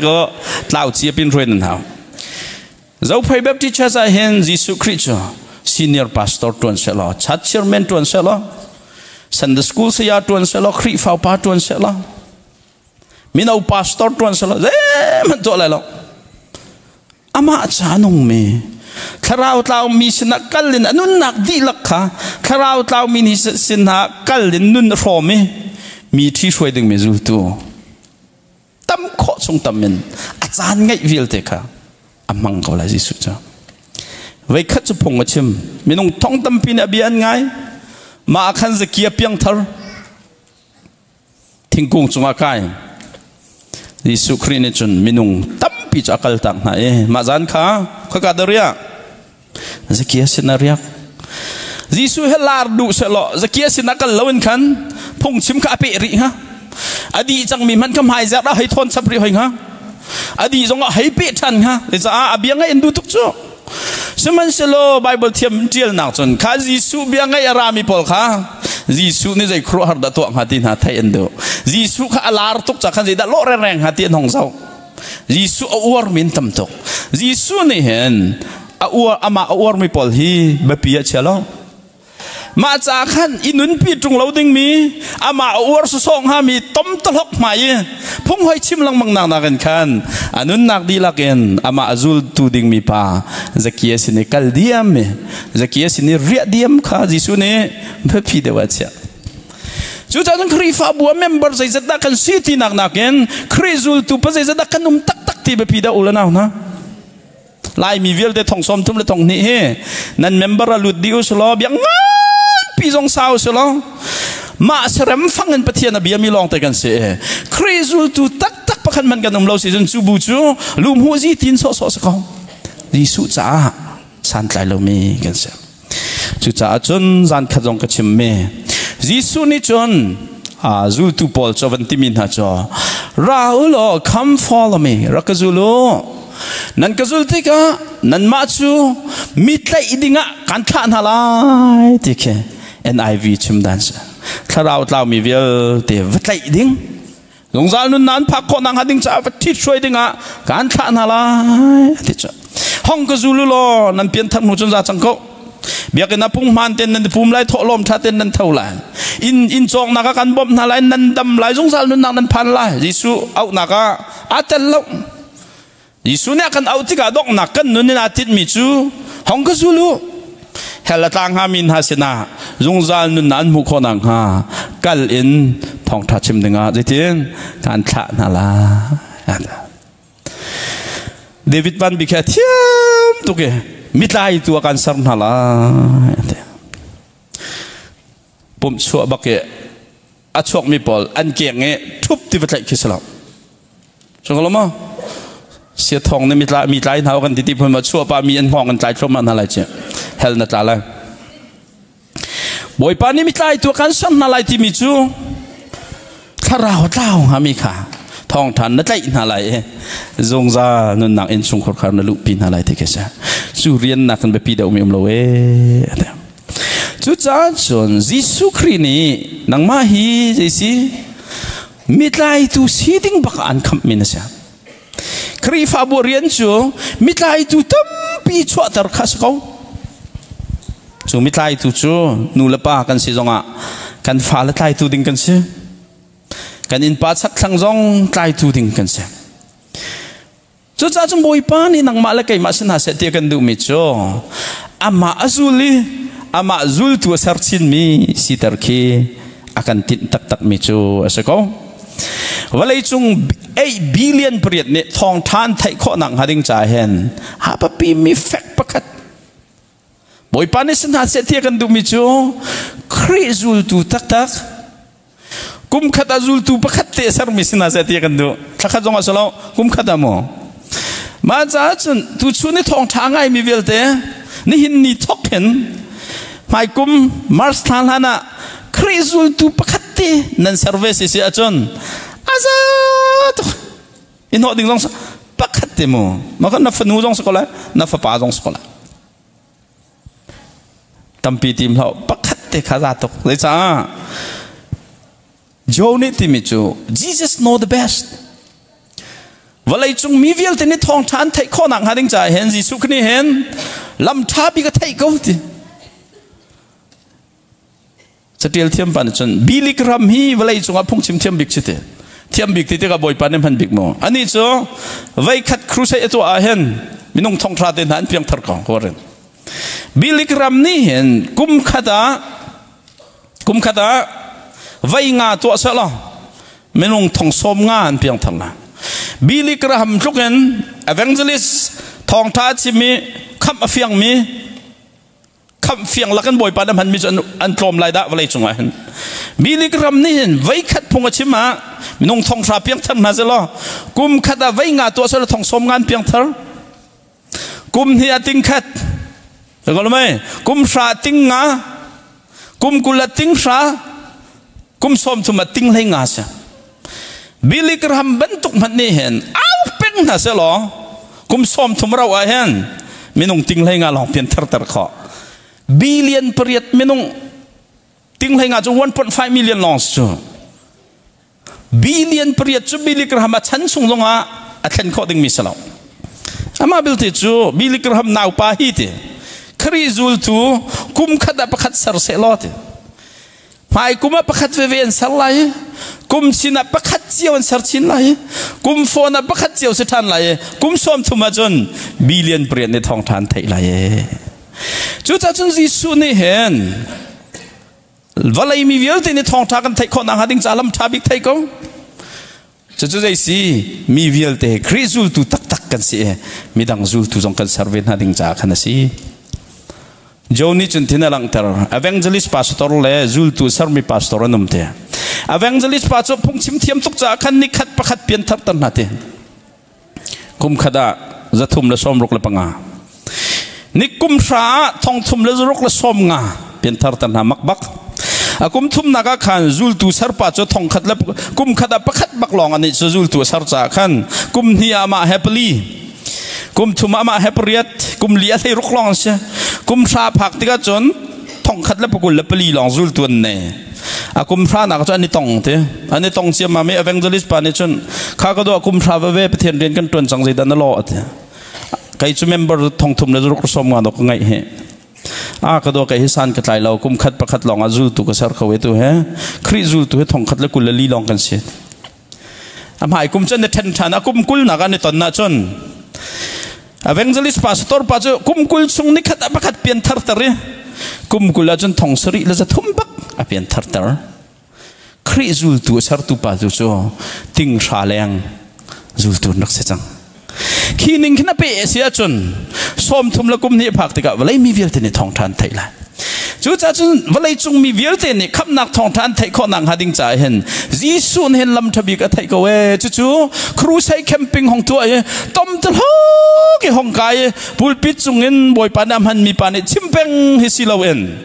ko tlau cia pin hruai nan hau Zophei Baptist Church ah hin Jesuh Khrih cu senior pastor ṭuan sehlaw, church chairman ṭuan sehlaw, Sunday school saya ṭuan sehlaw, Khrihfa upa ṭuan sehlaw, mino pastor ṭuan sehlaw, zeihmanh tuah lai lo. Amah ca nungmi thlarau tlaumi sinah kal in a nunnak dihlak kha thlarau tlaumi ni sinah kal in nun a hrawm i mi ṭhi hruai dingmi zultu tam khawh chung tam in a caan ngeih vialte kha a hmang ko lai Jesuh cu voikhat cu phung a chim minung thong tampi nih a bia an ngai mah ah khan Zakia piangthar thingkung cungah kai Jesuh Khrih nih cun minung tampi cu a kaltak hna i mah zan kha khoika dah riah Zakia sin a riak Jesuh he lar duh sehlaw Zakia sin ah kal loin khan phungchim kha a peh rih hnga a dih cangmi hmanh kha hmai zerh ah hei thawn chap rih hoi hnga a dih zong ah hei peh ṭhan hnga caah a bia ngaih in duh tuk cu sihmanhsehlaw Bible thiam ṭialnak cun kha Jesuh bia ngaih a rami pawl kha Jesuh nih zei khuaruahhar dah tuah hnga ti hna theih an duh Jesuh kha a lar tuk ca khan zeidah lawh rengreng hnga ti an hong zoh Jesuh a uarmi an tam tuk. Jesuh nih hin a uar amah a uarmi pawl hi biapi ah chia lo. Mah ca khan i nunpi ṭung lo dingmi amah a uar sawsawh hngami tom tahlok hmai i phung hoi chim lengmang nak nakin khan a nunnak dihlak in amah a zultu dingmi pa Zakia sin i kal diam i Zakia sin i riah diam kha Jesuh nih biapi deuh ah a chiah. Cucaah cun Khrihfabu ah member zeizat dah kan si tinak nakin Khrih zultu pa zeizat dah kan um taktak ti biapi dah u le nau hna. Laimi vialte thong 30 le thong hnih hi nan member a lut dih u selaw biak nganpi zong sau selaw mah serem fang in Pathian a biami lawng te kan si. Khrih zultu taktak pakhat man kan um lo si cun cu bu cu lumhu zi tin sawhsawh si ko. Jesuh caah santlai lomi kan si. Cucaah cun zan khat zong ka chimmi Jesuh nih cun zultu pawl cu van timi hna cu ra u law come follow me rak ka zul u nan ka zul tikah nanmah cu mi tlaih dingah kan thlah hna lai ti khi NIV chim dan si thlarau tlaumi vialte va tlaih ding zungzal nunnak an phak khawh nakhnga ding caah va ṭhit hruai dingah kaan thlah hna lai ti cu hong ka zul u law nan pianthar hnu cun za cang ko biakinn ah punghman ten nan pum lai thawhlawm ṭha ten nan tho lai inn inn cawknak ah kan bawmh hna lai nan dam lai zungzal nunnak nan phan lai Jesuh auhnak ah aa tel lo Jesuh nih a kan auh tikah donghnak kan nun in aa tinhmi cu hong ka zul u. Hell a tla hngami hna sinah zungzal nunnak an hmuh khawh nakhnga kal in thawngṭha chim dingah zeitin kan thlah hna lai. David Van Bik he thiam tuk i mitlai tu a kan ser hna lai. Pumh chuah bak i a chuakmi pawl an keng i ṭhup ti va tlaih khi si lo. Sunglo maw? Sia thong ne mi tla mi tlai hna kan ti ti phun ma chuah pa mi an hngong an tlai thluahmah hna lai ci. Hell na tla lai. Bawipa nih mi tlai tu kan ser hna lai timi cu thlarau tlau hnga mi kha thawngthan na tlaih hna lai i zungzal nunnak inn chungkhur khar na luhpi hna lai ti khi si. Cu rian nak kan biapi deuh mi um lo ee. Cucaah cun Jesuh Khrih nih nangmah hi zeisi mitlaitu si ding bak ah an khamh mi na si. Khrihfabu rian cu mitlaitu tampi chuahter kha si ko. Cu mitlaitu cu nu le pa kan si zongah kan fale tlaitu ding kan si. Kan innpa chakthlang zong tlaitu ding kan si. Cucaah cun Bawipa nih nangmah le keimah si hna seh ti a kan duhmi cu amah a zul i amah zultu a ser chinmi siter khi a kan tinh taktakmi cu a si ko. Vawleicung 8 billion pariat nih thawngṭha an theih khawhnak hnga ding caah hin hapapi mi fek pakhat Bawipa nih si hna seh ti a kan duhmi cu Khrih zultu taktak kum khat ah zultu pakhat te sermi si hna seh ti a kan duh. Thla khat zong ah si lo, kum khat ah maw? Mah caah cun tuchun i thawngṭha ngaimi vialte nihin ni thawk hin hmaikum March thla hlan ah Khrih zultu pakhat te nan ser ve si si ahcun a za tuk. I hnawh ding zong pakhat te mu. Mah na fanu zong si ko lai, na fapa zong si ko lai. Tampi tim hlah pakhat te kha za tuk. Zeicah? Joe nih timi cu Jesus know the best. Vawleicung mi vialte nih thawngṭha an theih khawhnak hnga ding caah hin Jesuh nih hin lam ṭha bik a theih ko ti. Catial thiam pa nih cun Billy Graham hi vawlei cungah phungchim thiam bik si ti. Thiam bik ti tikah Bawipa nih hman bik maw? Anih cu veikhat crusade a tuah ah hin minung thongthra te hna an piangthar ko korin. Billy Graham nih hin kum khat ah kum khat ah vei nga tuah seh law minung thong sawm nga an piangthar la. Billy Graham tluk in evangelist thawngtha a chim i khamh a fiangmi khamh fiang lakin Bawipa na hmanmi cu an tlawm lai dah vawlei cungah hin. Billy Graham nih hin vei khat phung a chim ah minung thong hra piangthar hna selaw kum khat ah vei nga tuah selaw thong sawm ngan piangthar kum hnih ah ting khat mei kum hra ting nga kum 20 ah ting hra kum 30 ah ting hlei nga si. Billy Graham bantuk hmanh nih hin au peng hna selaw kum 30 rau ah hin minung ting hlei nga lawng pian tharter khawh. Billion pariat minung ting hlei nga cu 1.5 million lawng cu. Billion pariat cu Billy Graham a chan chung zongah a thlen khawh dingmi si lo. Amah belte cu Billy Graham naupa hi ti Khrih zultu kum khat ah pakhat ser seh law ti. Hmai kum ah pakhat veve an ser lai i kum chin ah pakhat cio an ser chin lai i kum fawn ah pakhat cio si ṭhan lai i kum 30 ah cun billion pariat nih thawngṭha an theih lai i. Cucaah cun Jesuh nih hin vawlei mi vialte nih thawngṭha kan theih khawh nakhnga ding caah lam ṭha bik thei ko. Cucu zei si mi vialte Khrih zultu taktak kan si i midang zultu zong kan ser ve hna ding caah khan a si. Joe nih cun thin a langhter. Evangelist pastor le zultu sermi pastor an um te. Evangelist pa cu phungchim thiam tuk caah khan nikhat pakhat pian tharter hna ti. Kum khat ah 365. Ni kum hra ah 365 pian tharter hna mak bak. A kum thumnak ah khan zultu serpa cu thong khat le kum khat ah pakhat bak lawng ani cu zultu a ser caah khan kum hnih ah amah he pali kum thum ah amah he pariat kum li a hlei ruk lawng si kum hra phak tikah cun 1024 lawng zultu an nei. A kum hra nak cu an i tong ti an i tong ciammam i evangelist pa nih cun kha ka dua kum hra veve Pathian rian kan tuan cang zeidah na law ati. Kei cu member 3650 dok ka ngeih hi. A ka dua kei hi san ka tlai lo kum khat pakhat lawng ah zultu ka ser kho e tu he Khrih zultu he 1024 lawng kan si. A hmai kum cun na ṭhen ṭhan a kum 20 nak an i ton ahcun evangelist pastor pa cu kum 20 chung nikhat ah pakhat pian tharter i kum 20 ahcun 7300 bak a pian tharter. Khrih zultu a sertu pa tu cu ting hra leng zultu an rak si cang. Khi ning khin a pe a si ahcun 30 le kum hnih phak tikah vawlei mi vialte nih thawngṭha an theih lai. Cucaah cun vawleicung mi vialte nih khamhnak thawngṭha an theih khawh nakhnga ding caah hin Jesuh nih hin lam ṭha bik a theih ko ee. Cucu crusade camping hong tuah i tom te hlok i hong kai i pulpit cungin Bawipa nih a hmanmi pa nih chim peng hi si loin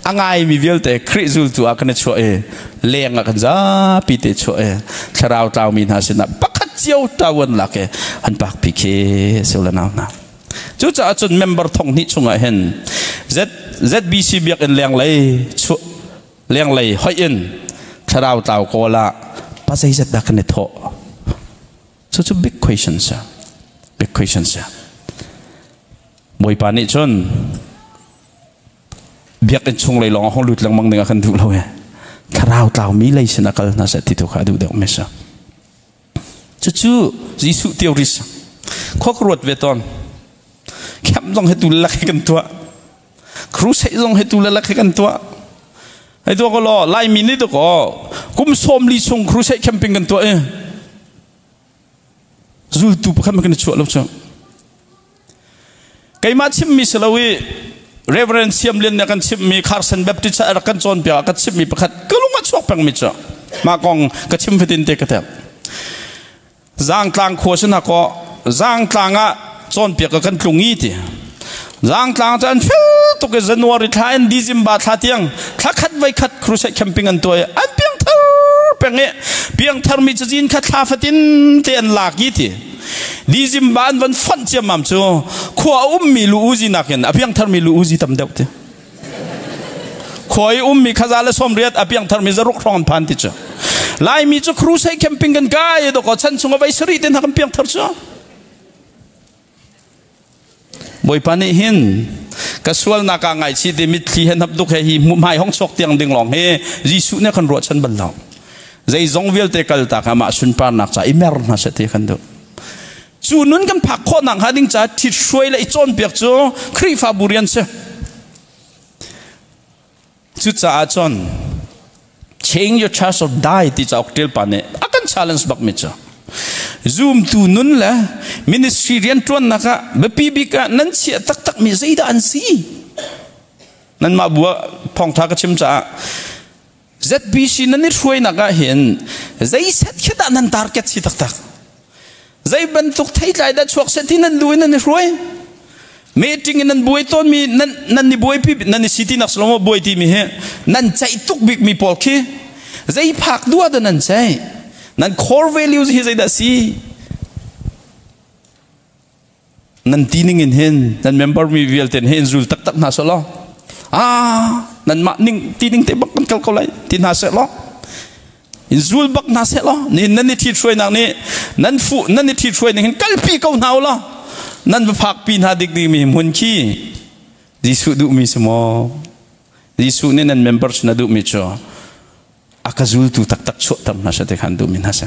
a ngaimi vialte Khrih zultu ah kan i chuah i leng ah kan zapi te chuah i thlarau tlaumi hna sinah pakhat cio ṭawan lak i an pakpi khi si le nau hna. Cucaah cun member thong hnih chungah hin ZBC biakinn lenglei lenglei hoih in thlarau tlau kawl ah pa zeizat dah kan i thawh? Cucu big question si. Big question si. Bawipa nih cun biakinn chung lei lawng ah hong lut lengmang ding ah kan duh lo e. Thlarau tlaumi lei sin a kal hna seh ti tu kha a duh deuh mi si. Cucu Jesuh theories khua ka ruat ve tawn. Camp zong hi tu lak hi kan tuah. Crusade zong hi tu lak hi kan tuah. Hei tuah ko law Laimi nih tu ko kum 40 chung crusade camping kan tuah i zultu pakhat kan i chuah lo cu. Keimah chimmi si lo i Reverend Siam Lian nih kan chimmi Carson Baptist ah rak kan cawnpiak ah ka chimmi pakhat ka lung a chuak pengmi cu mah kong ka chim fatin te ka tel. Zaangtlang khua sin ko Zaangtlang ah cawnpiak ka kan tlung i ti. Zaangtlang cu an fel tuk i January thla in December thla tiang thla khat voi khat crusade camping an tuah i an piangthar peng i piangthar mi cazin kha thla fatin te an lak i ti. Dizimba an van fonh ciammam cu khua a ummi lu uzi nakin a piangtharmi lu uzi tam deuh ti. Khua i ummi khaza le 80 a piangtharmi 600 hrawng an phan ti cu. Laimi cu crusade camping kan kai dawkaw chan chung a vai sarih te hna kan piangthar cu. Bawipa nih hin ka sualnak ah ngaichih ti mitthli he hnapduk he hi hmai hong chuak tiang ding lawng hi Jesuh nih kan ruahchan bal lo. Zeizong vialte kaltak amah sunparnak ca i mer hna seh ti kan duh. Cu nun kan phak khawh nak hnga ding caah ṭhit hruai le i cawnpiak cu Khrihfabu rian si. Cucaah cun change your church or die ti cauk ṭial pa nih a kan challenge bak mi cu zumtu nun le ministry rianṭuannak ah biapi bik ah nan chiah taktak mi zeidah an si? Nanmah bu ah thawngṭha ka chim caah ZBC nan i hruainak ah hin zei set khi dah nan target si taktak? Zei bantuk theitlai dah chuak seh ti nan duh in nan i hruai? Meeting in nan buai tawnmi nan nan i buaipi nan i si ti nak silo buai ti mi hi nan ceih tuk bik mi pawl khi zei phak duh ah dah nan ceih? Nan core values hi zeidah si? Nan ti ning in hin nan member mi vialte hin zul taktak hna seh law ah nanmah ning ti ning te bak kan kal ko lai ti hna seh law in zul bak hna seh law nihin nan i ṭhithruainak nih nan fuh nan i ṭhithruai ning hin kalpi ko hna u law nan va phakpi hna dik dingmi hmun khi Jesuh duhmi si maw? Jesuh nih nan member sin a duhmi cu a ka zultu taktak chuahter hna seh ti khan duhmi hna si.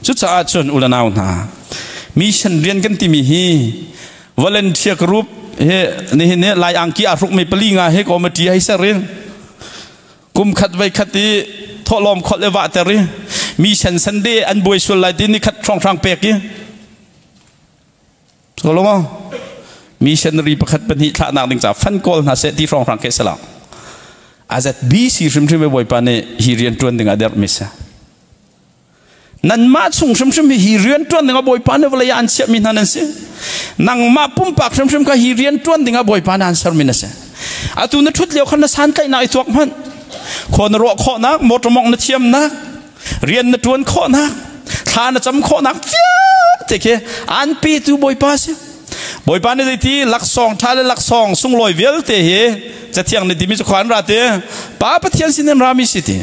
Cucaah cun u le nau hna mission rian kan timi hi volunteer group hi nihin hi Lai angki aa hrukmi pali nga hi committee hei ser in kum khat voi khat i thawhlawm kholh i vahter i mission Sunday an buai sual lai ti ni khat hrawnghrang pek i so lo maw missionary pakhat pahnih thlahnak ding ca fan kawl hna seh ti hrawnghrang ke sala azat BC hrimhrim bawipa nih hi rian tuan ding a derh mi si Nanmah chung hrimhrim hi hi rianṭuan dingah Bawipa nih vawlei ah an chiahmi hna nan si. Nangmah pumpak hrimhrim kha hi rianṭuan dingah Bawipa nih an sermi na si. Atu na ṭhut lio khan na santlaihnak i tuak hmanh. Khua na ruah khawhnak, motor mawngh na thiamnak, rian na ṭuan khawhnak, thla na cam khawhnak vialte khi an petu Bawipa si. Bawipa nih zeiti laksawng ṭha le laksawng sunglawi vialte hi Cathiang nih timi cu khua an ra ti. Pa Pathian sin in rami si ti.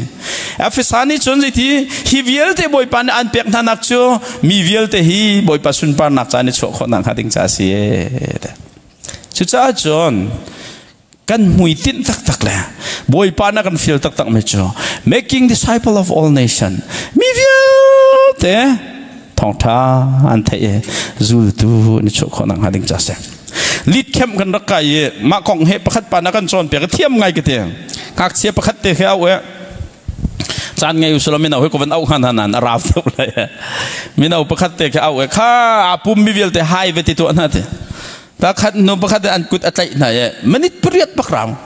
Efesa nih cun zeiti hi vialte Bawipa nih an pek hna nak cu mi vialte hi Bawipa sunparnak ca ni chuah khawh nak hnga ding ca si. Cucaah cun kan hmuitinh taktak le Bawipa na kan feel taktak mi cu making disciple of all nation mi vialte thawngtha an theih i zultu ni chuah khawh nak hnga ding ca si. Lead camp kan rak kai i mah kong he pakhat pa na kan cawnpiak i thiam ngai ka ti. Ngakchia pakhat te he au e caan ngei usulaw mino he ko van au han han a rau deuh lai mino pakhat te khi au e kha a pum mi vialte hai ve ti tuah hna ti pakhat nu pakhat an kut a tlaih hna e minute pariat bak rang.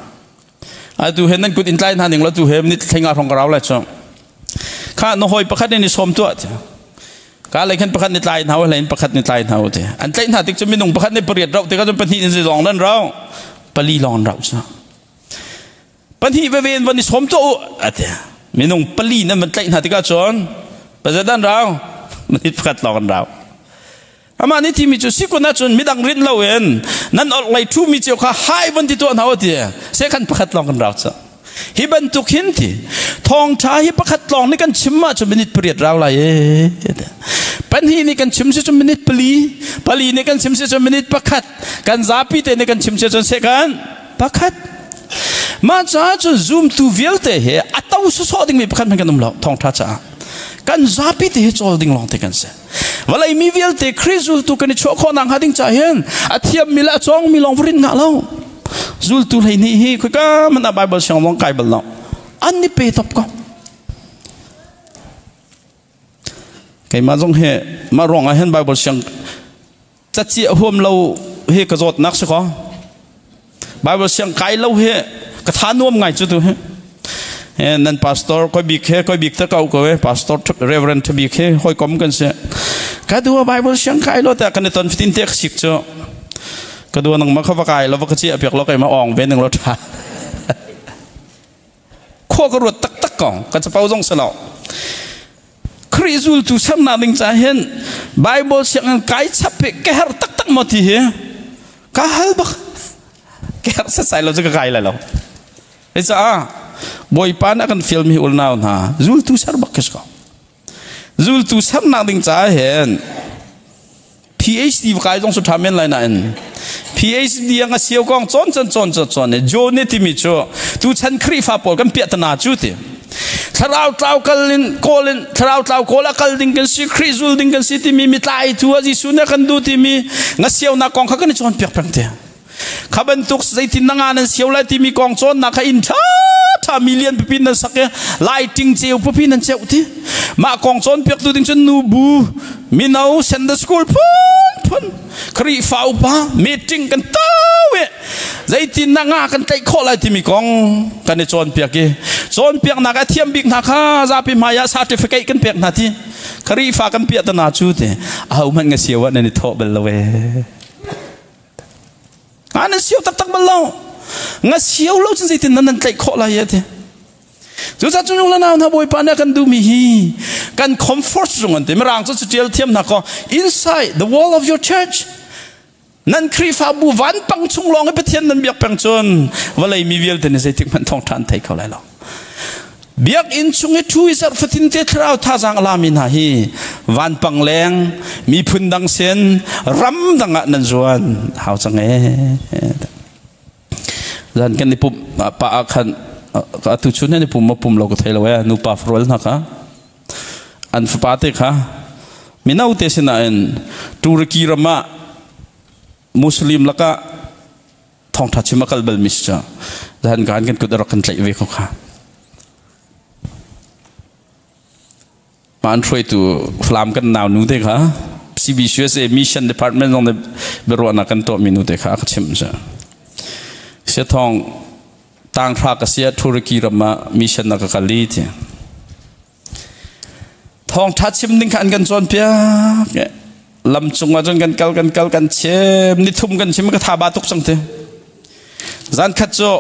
Atu he nan kut in tlai hna ning lo tu he ni thlenga hrong ka rau lai chu. Kha na hoi pakhat in i som tuah ti. Ka lei khan pakhat ni tlai hna hlei in pakhat ni tlai hna ti. An tlaih hna tik cu minung pakhat ni pariat rau ti ka cun pahnih in zong nan rau. Pali lawng an rau chu. Pahnih veve in van i som tuah u ati. Minung pali nan van tlaih hna tikah cun pazat an rau. Minute pakhat lawng an rau. Amah nih timi cu sikun ahcun midang rinh loin nan orhlei ṭhumi cio kha hai von ti tuah hna u ti sekhan pakhat lawng kan rau cang. Hi bantuk hin ti thawngṭha hi pakhat lawng nih kan chim ahcun minute pariat rau lai e. Pahnih nih kan chim si cun minute pali, pali nih kan chim si cun minute pakhat, kan zapi te nih kan chim si cun sekhan pakhat. Mah caah cun zumtu vialte he a to sawsawh dingmi pakhat hmanh kan um lo thawngṭha caah. Kan zapi te hi cawl ding lawng te kan si. Vawlei mi vialte Khrih zultu kan i chuah khawh nakhnga ding caah hin a thiammi le a cawngmi lawng va rin ngah lo. Zultu 12 hi khoika hmanh ah Bible siang lawng kai bal lo. An i pe top ko. Keimah zong hi mah ruang ah hin Bible siang caciah huam lo hi ka zawtnak si ko. Bible siang kai lo hi ka tha nuam ngai cu tu hi. Nan pastor koi bik he koi bik ta kau ko e pastor reverend tha bik he hoi kom kan si. Ka dua Bible siang kai lo ta kan ton fitin te sik cu. Ka dua nang ma kha va kai lo va ka chi apiak lo kai ma ong ve nang lo tha. Khua ka ruat taktak ko ka chapau zong si lo. Khrih zultu sernak ding ca hin Bible sianginn kai chap hi ka herh taktak maw ti hi ka hal bak ka herh setsai lo cu ka kai lai lo. Hi caah Bawipa nih a kan fialmi hi ulnau hna zultu ser bak khi si ko. Zultu sernak ding caah hin PhD va kai zong su ṭha men lai nain PhD ang a siau kong cawn can cawn cawn cawn i John nih timi cu tuchan Khrihfa pawl kan piahtana cu ti thlarau tlau kal in kawl in thlarau tlau kawl a kal ding kan si Khrih zul ding kan si timi mi tlai tu a Jesuh nih a kan duh timi nga siaunak kong kha kan i cawnpiak peng te kha bantuk zeitin na nga nan siau lai timi kong cawnnak kha inn ṭha ṭha million pipi nan sak i lighting ceu pipi nan ceuh ti mah kong cawnpiaktu ding cun nubu mino Sunday school phunphun Khrihfa upa meeting kan tau i zeitin na nga kan tlaih khawh lai timi kong kan i cawnpiak i cawnpiaknak a thiam bik hna kha zapi hmai ah certificate kan pek hna ti Khrihfa kan piah tana cu ti aho hmanh nga siau ah nan i thawh bal lo ee Nga nan sio taktak bal lo. Nga sio lo cun zeitin nan nan tlaih khawh lai ya ti. Cucaah cu la nau hna Bawipa nih a kan duhmi hi kan comfort zung an ti. Mirang cu tial thiam hna ko inside the wall of your church nan Khrihfabu vanpang chung lawng i Pathian nan biak peng cun vawlei mi vialte nih zeitik hmanh thawngṭha an thei kho lai lo. Biakinn chung i ṭhu i zarh fatin te thlarau thazaang a lami hna hi vanpang leng miphun dang sin ram dang ah nan zuan hau cang ee. Zan kan i pumh pa ah khan atu chun nan i pum ma pum lo ka thei lo ee nupa farual hna kha an fapa te kha mino te sinain Turkey ram ah Muslim lakah thawngṭha chim a kal balmi si cu zan kan kan kut a rak kan tlaih ve ko kha mah an hruaitu Falam kan nau nu te kha CBCUSA Mission Department zong nih biaruahnak kan tuahmi nu te kha a ka chimh cu siathawng tanghra ka sia Turkey ram ah mission na ka kal i ti Thawngṭha chim ding kha an kan cawnpiak. Lam cung ah cun kan kal kan kal kan chim nithum kan chim ka tha ba tuk cang ti. Zan khat cu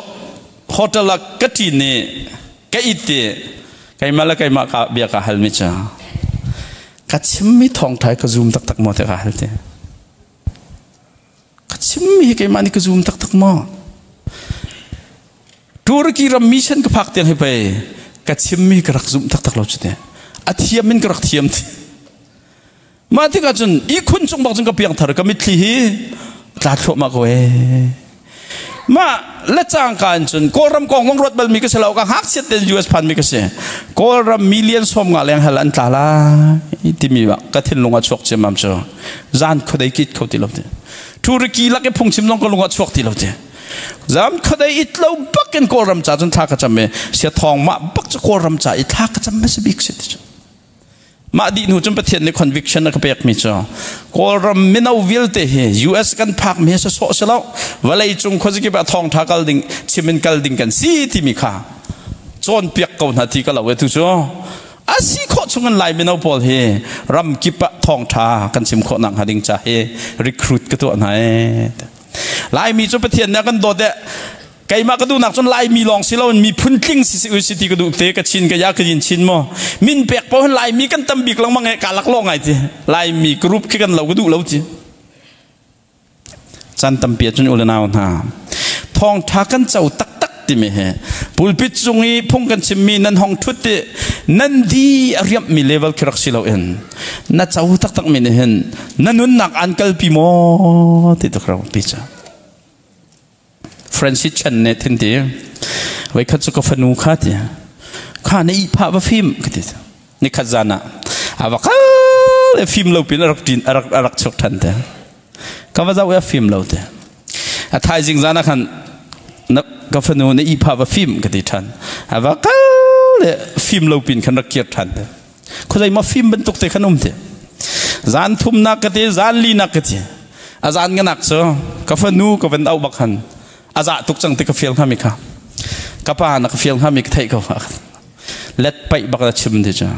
hotel ah ka ṭin i ka it ti keimah le keimah ka bia ka hal mi cu ka chimmi thawngṭha ka zum taktak maw ti ka hal ti. Ka chimmi hi keimah nih ka zum taktak maw? Turkey ram mission ka phak tiang hi pei ka chimmi ka rak zumh taktak lo cu te. A thiam in ka rak thiam ti. Mah tikah cun ihkhun cung bak cun ka piang thar ka mitthli hi tla thluahmah ko ee. Mah le cangka in cun Kawlram kong zong ruat balmi ka si lo ka ngakchiat tein US phanmi ka si. Kawlram million 50 leng hal an tla lai timi ka thinlung ah chuak ciammam cu zan khuadei kit kho ti lo ti. Turkey lak i phungchim zong ka lung ah chuak ti lo ti. Zan khuadei it lo bak in Kawlram ca cun thla ka cam i sia thawng mah bak cu Kawlram ca i thla ka cam hmasa bik si ti cu. Mah dih hnu cun Pathian nih conviction a ka pekmi cu Kawlram mino vialte hi US kan phak mi hi sawsawh si lo, vawlei cung khuazakip ah thawngtha kal ding chim in kal ding kan si timi kha cawnpiak ko hna ti ka lo e. Tu cu a si khawh chung in Lai mino pawl hi ram kip ah thawngtha kan chim khawh nak hnga ding ca hi recruit ka tuah hna e. Laimi cu Pathian nih a kan dawt e. Keimah ka duhnak cun Laimi lawng si loin miphun tling si si ti ka duh te. Ka Chin, ka ya, ka yin Chin maw min pek paoh hin Laimi kan tam bik lengmang e. Ka lak lo ngai ti Laimi group khi kan lo ka duh lo ti. Chan tampi ahcun u le nau hna, thawngtha kan co taktak timi hi pulpit cung i phung kan chimmi nan hong thut ti nan di a riamhmi level khi rak si loin, na co taktak mi nih hin na nunnak an kalpi maw ti tuk rak pi ca. Francis Chan nih thin ti voi khat cu ka fanu kha ti kha na ihphah va fim ka ti. Nikhat zan ah a va kal le fim lo pin a rak tin, a rak chuk than te. Ka va zau, a fim lo te. A thaizing zan ah khan na ka fanu na ihphah va fim ka ti than. A va kal le fim lo pin khan rak kir than te. Khuazei ma fim bantuk te khan um te. Zan thumnak ka ti, zan linak ka ti. A zan nganak cu ka fanu ka van au bak han a za tuk cang ti ka feel hnga mi kha, ka pa, na ka feel hnga mi ka theih ko. Let paih bak na chim ti cu,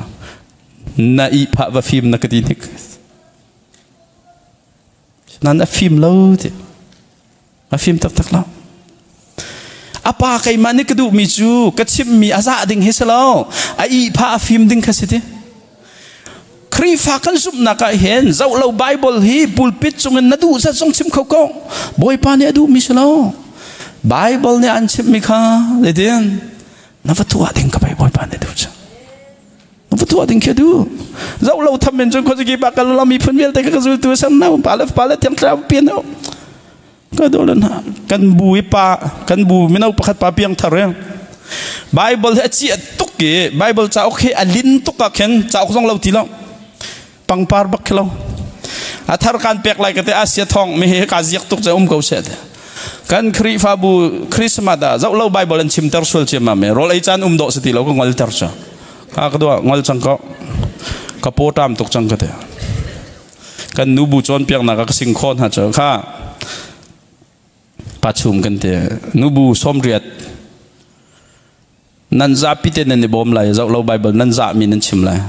na ihphah va fim na ka ti hnik nan a fim lo ti, a fim taktak lo. A pa, keimah nih ka duhmi cu ka chimmi a zah ding hi si lo, a ihphah a fim ding kha si ti. Khrihfa kan zumhnak ah hin zoh lo Bible hi pulpit cungin na duh zat zong chim kho ko, Bawipa nih a duhmi si lo. Bible nih an chimmi kha zeitin na va tuah ding ka pei Bawipa nih duh cu va tuah ding khi du. Zoh lo tham in cun khuaziki pa kal lo, miphun vialte ka zultu san na pa le pa le tiang thlarau pian ho ka do lan. Kan bu i pa, kan bu mino pakhat pa piang thar e. Bible hi a chi tuk i Bible cauk hi a lin tuk ah khin cauk zong lo ti lo, pangpar bak khi lo. A thar kan pek lai ka te. Asia thong mi hi ka ziak tuk che um ko se. Kan Khrihfabu Christmas ah zoh lo Bible an chim ter sual chiam ma me rol ei caan um do se ti lo, ka ngol ter cha ka ka dua ngol chang ko, ka po tam tuk chang ka te. Kan nu bu cawn piak nak ka sing khon ha cha kha pa chum kan te. Nu bu 80 nan zapi te nan i bawm lai, zoh lo Bible nan za mi nan chim lai,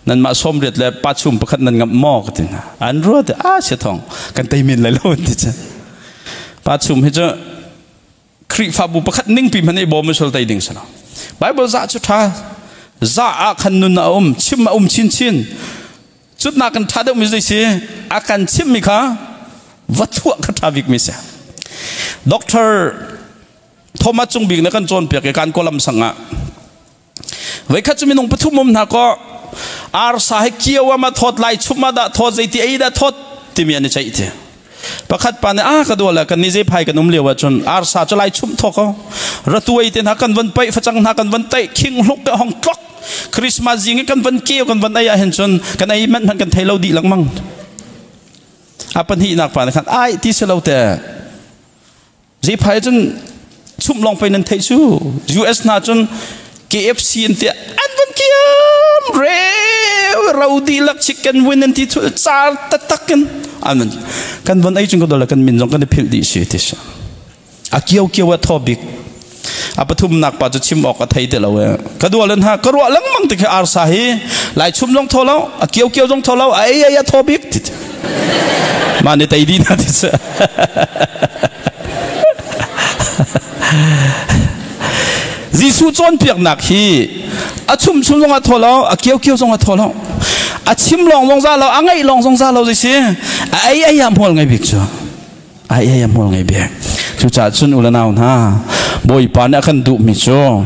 nan mah 80 le pa chum pakhat nan ngam maw ka ti. An ruat a sia thong kan tei min lai lo ti cha. Pa chum hi chu Khrihfabu pakhat ning pi hman i bawm sul tei ding salo. Bible za chu tha za a khan nun a um, chim a um chin chin. Cut na kan tha deuh mi zei si, a kan chim mi kha va thuah kha tha bik mi si. Doctor Thomas Cung Bik na kan cawn piak i kan kolam sangah Voikhat cu minung pathum um hna kaw, arsa he kio ama thawt lai, chum ah dah thawt, zeiti ei dah thawt timi an i ceih ti. Pakhat pa nih, a ka dua le kan ni zei phai kan um lio ahcun arsa cu lai chum thaw ko, ratuai te hna kan van paih, facang hna kan van taih, khing hluk ke hong tlok, Christmas zing i kan van keu kan van ei ah hin cun kan ei manh hmanh kan thei lo dih lengmang. A pahnihnak pa nih khan, ai ti si lo te, Zeiphai cun chumh lawng pei nan theih cu, US hna cun KFC an ti, an van kiam reu ro dihlak, chicken wing an ti thul car taktak in an van kan van ei chung ko dole, kan min zong kan i philh dih si ti si, a kio kio a thaw bik. A pathumnak pa cu chim awk a thei ti lo e. Ka dual in ha ka ruah lengmang ti khi, arsa hi lai chum zong thaw lo, a kio kio zong thaw lo, a ei ei a thaw bik ti. Mah ni tei di na ti cu. Jesuh cawnpiaknak hi a chum chum zong a thaw lo, a kio kio zong a thaw lo, a chim lawng zong za lo, a ngaih lawng zong za lo, zei si, a ei ei a hmual ngai bik cu, a ei ei a hmual ngai bik. Cucaah cun u le nau hna, Bawipa nih a kan duhmi cu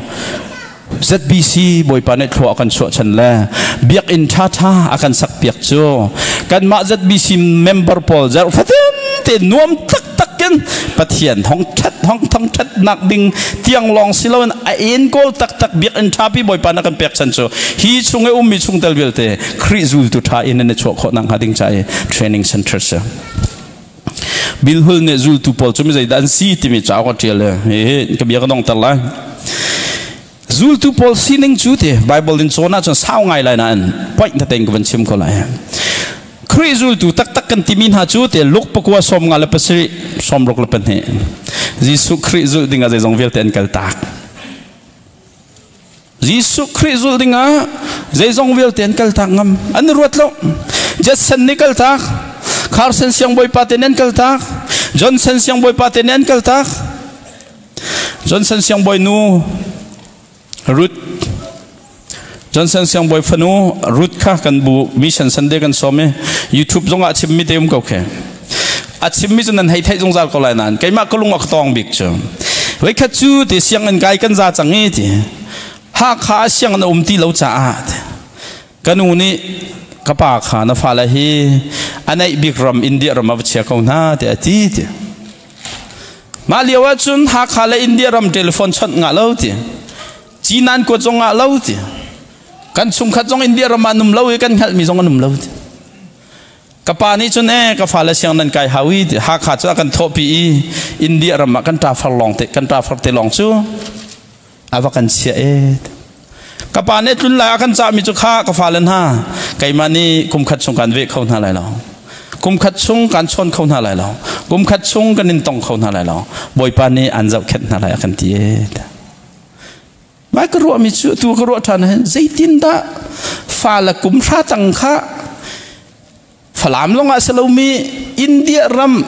ZBC Bawipa nih thlua a kan chuah chan le biakinn ṭhaṭha a kan sakpiak cu kanmah ZBC member pawl zarh fatin te nuam taktak in Pathian hong ṭhat hong thang ṭhatnak ding tiang lawng si loin a enkawl taktak biakinn ṭhapi Bawipa na kan pek chan cu hi chung i ummi chungtel vialte Khrih zultu ṭha in an i chuah khawh nakhnga ding ca i training center si. Bill Hull nih zultu pawl cu mi zeidah an si timi cauk a ṭial i hihi ka bia ka dongter lai. Zultu pawl sining cu ti Bible in cawn ahcun sau ngai lai nain point tein ka van chim ko lai. Khrih zultu taktak kan timi hna cu te Luke pakua 57 62. Jesuh Khrih zulh dingah zeizong vialte an kal tak. Jesuh Khrih zulh dingah zeizong vialte an kal tak ngam. An ruat lo. Jetson nih kal tak. Carson siangbawipa te nih an kal tak. Johnson siangbawipa te nih an kal tak. Johnson siangbawi nu Ruth Johnson siangbawi fanu Ruth kha kan bu mission Sunday kan sawm i YouTube zongah a chimmi te um ko khe. A chimmi cu nan hei theih zungzal ko lai nain keimah ka lung a ka tawng bik cu. Voikhat cu ti sianginn kai kan za cang i ti Hakha ah sianginn a um ti lo caah ka nu nih ka pa kha na fale hi a neih bik ram India ram ah va chia ko hna tiah a ti ti. Mah lio ahcun Hakha le India ram telephone chawnh ngah lo ti. Cinan kuat zong ngah lo ti. Kan chungkhat zong India ram ah num lo i kan hngalhmi zong an um lo ti. Ka pa nih cun eh ka fale siang nan kai hau i Hakha cu a kan thawhpi i India ram ah kan ṭafar lawng te kan ṭafar te lawng cu a va kan chiah e. Ka pa nih tlun lai a kan cahmi cu kha ka fale hna keimah nih kum khat chung kan veh kho hna lai lo. Kum khat chung kan chawn kho hna lai lo. Kum khat chung kan in tong kho hna lai lo. Bawipa nih an zohkhenh hna lai a kan ti e. Mai ka ruahmi cu tu ka ruah ṭhan hin zeitindah fa le kum hra tang kha Falam lawngah si lomi India ram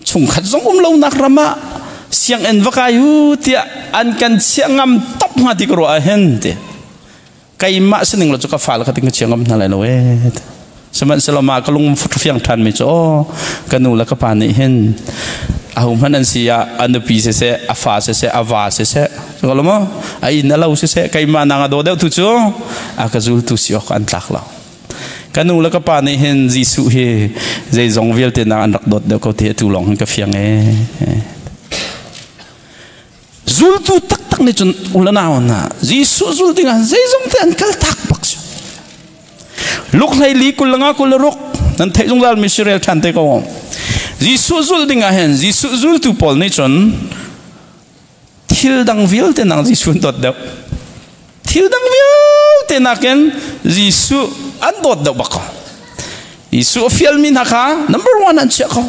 chungkhat zong um lonak ram ah sianginn va kai u tiah an kan chiah ngam top hnga ti ka ruah ah hin ti keimah sining lo cu ka fale kha ting ka chia ngam hna lai lo ee sihmanhsehlaw mah ka lung fiang ṭhan mi cu aw ka nu le ka pa nih hin ahohmanh an si ah a nupi siseh a fa siseh a va siseh ko maw a inn a lo siseh keimah nang a daw deuh tu cu a ka zultu si awk an tlak lo ka nu le ka pa nih hin Jesuh hi zeizong vialte nak an rak dawt deuh ko ti atu lawng hin ka fiang ee Zultu taktak nih cun ulanau hna Jesuh zul dingah zeizong te an kal tak bak si. Luk hlei li kul nga kul ruk nan theih zungzal mi si rel ṭhan te ko. Jesuh zul dingah hin Jesuh zultu pawl nih cun thil dang vialte nang Jesuh an dawt deuh. Thil dang vialte nakin Jesuh an dawt deuh bak ko. Jesuh a fialmi hna kha number one an chiah ko.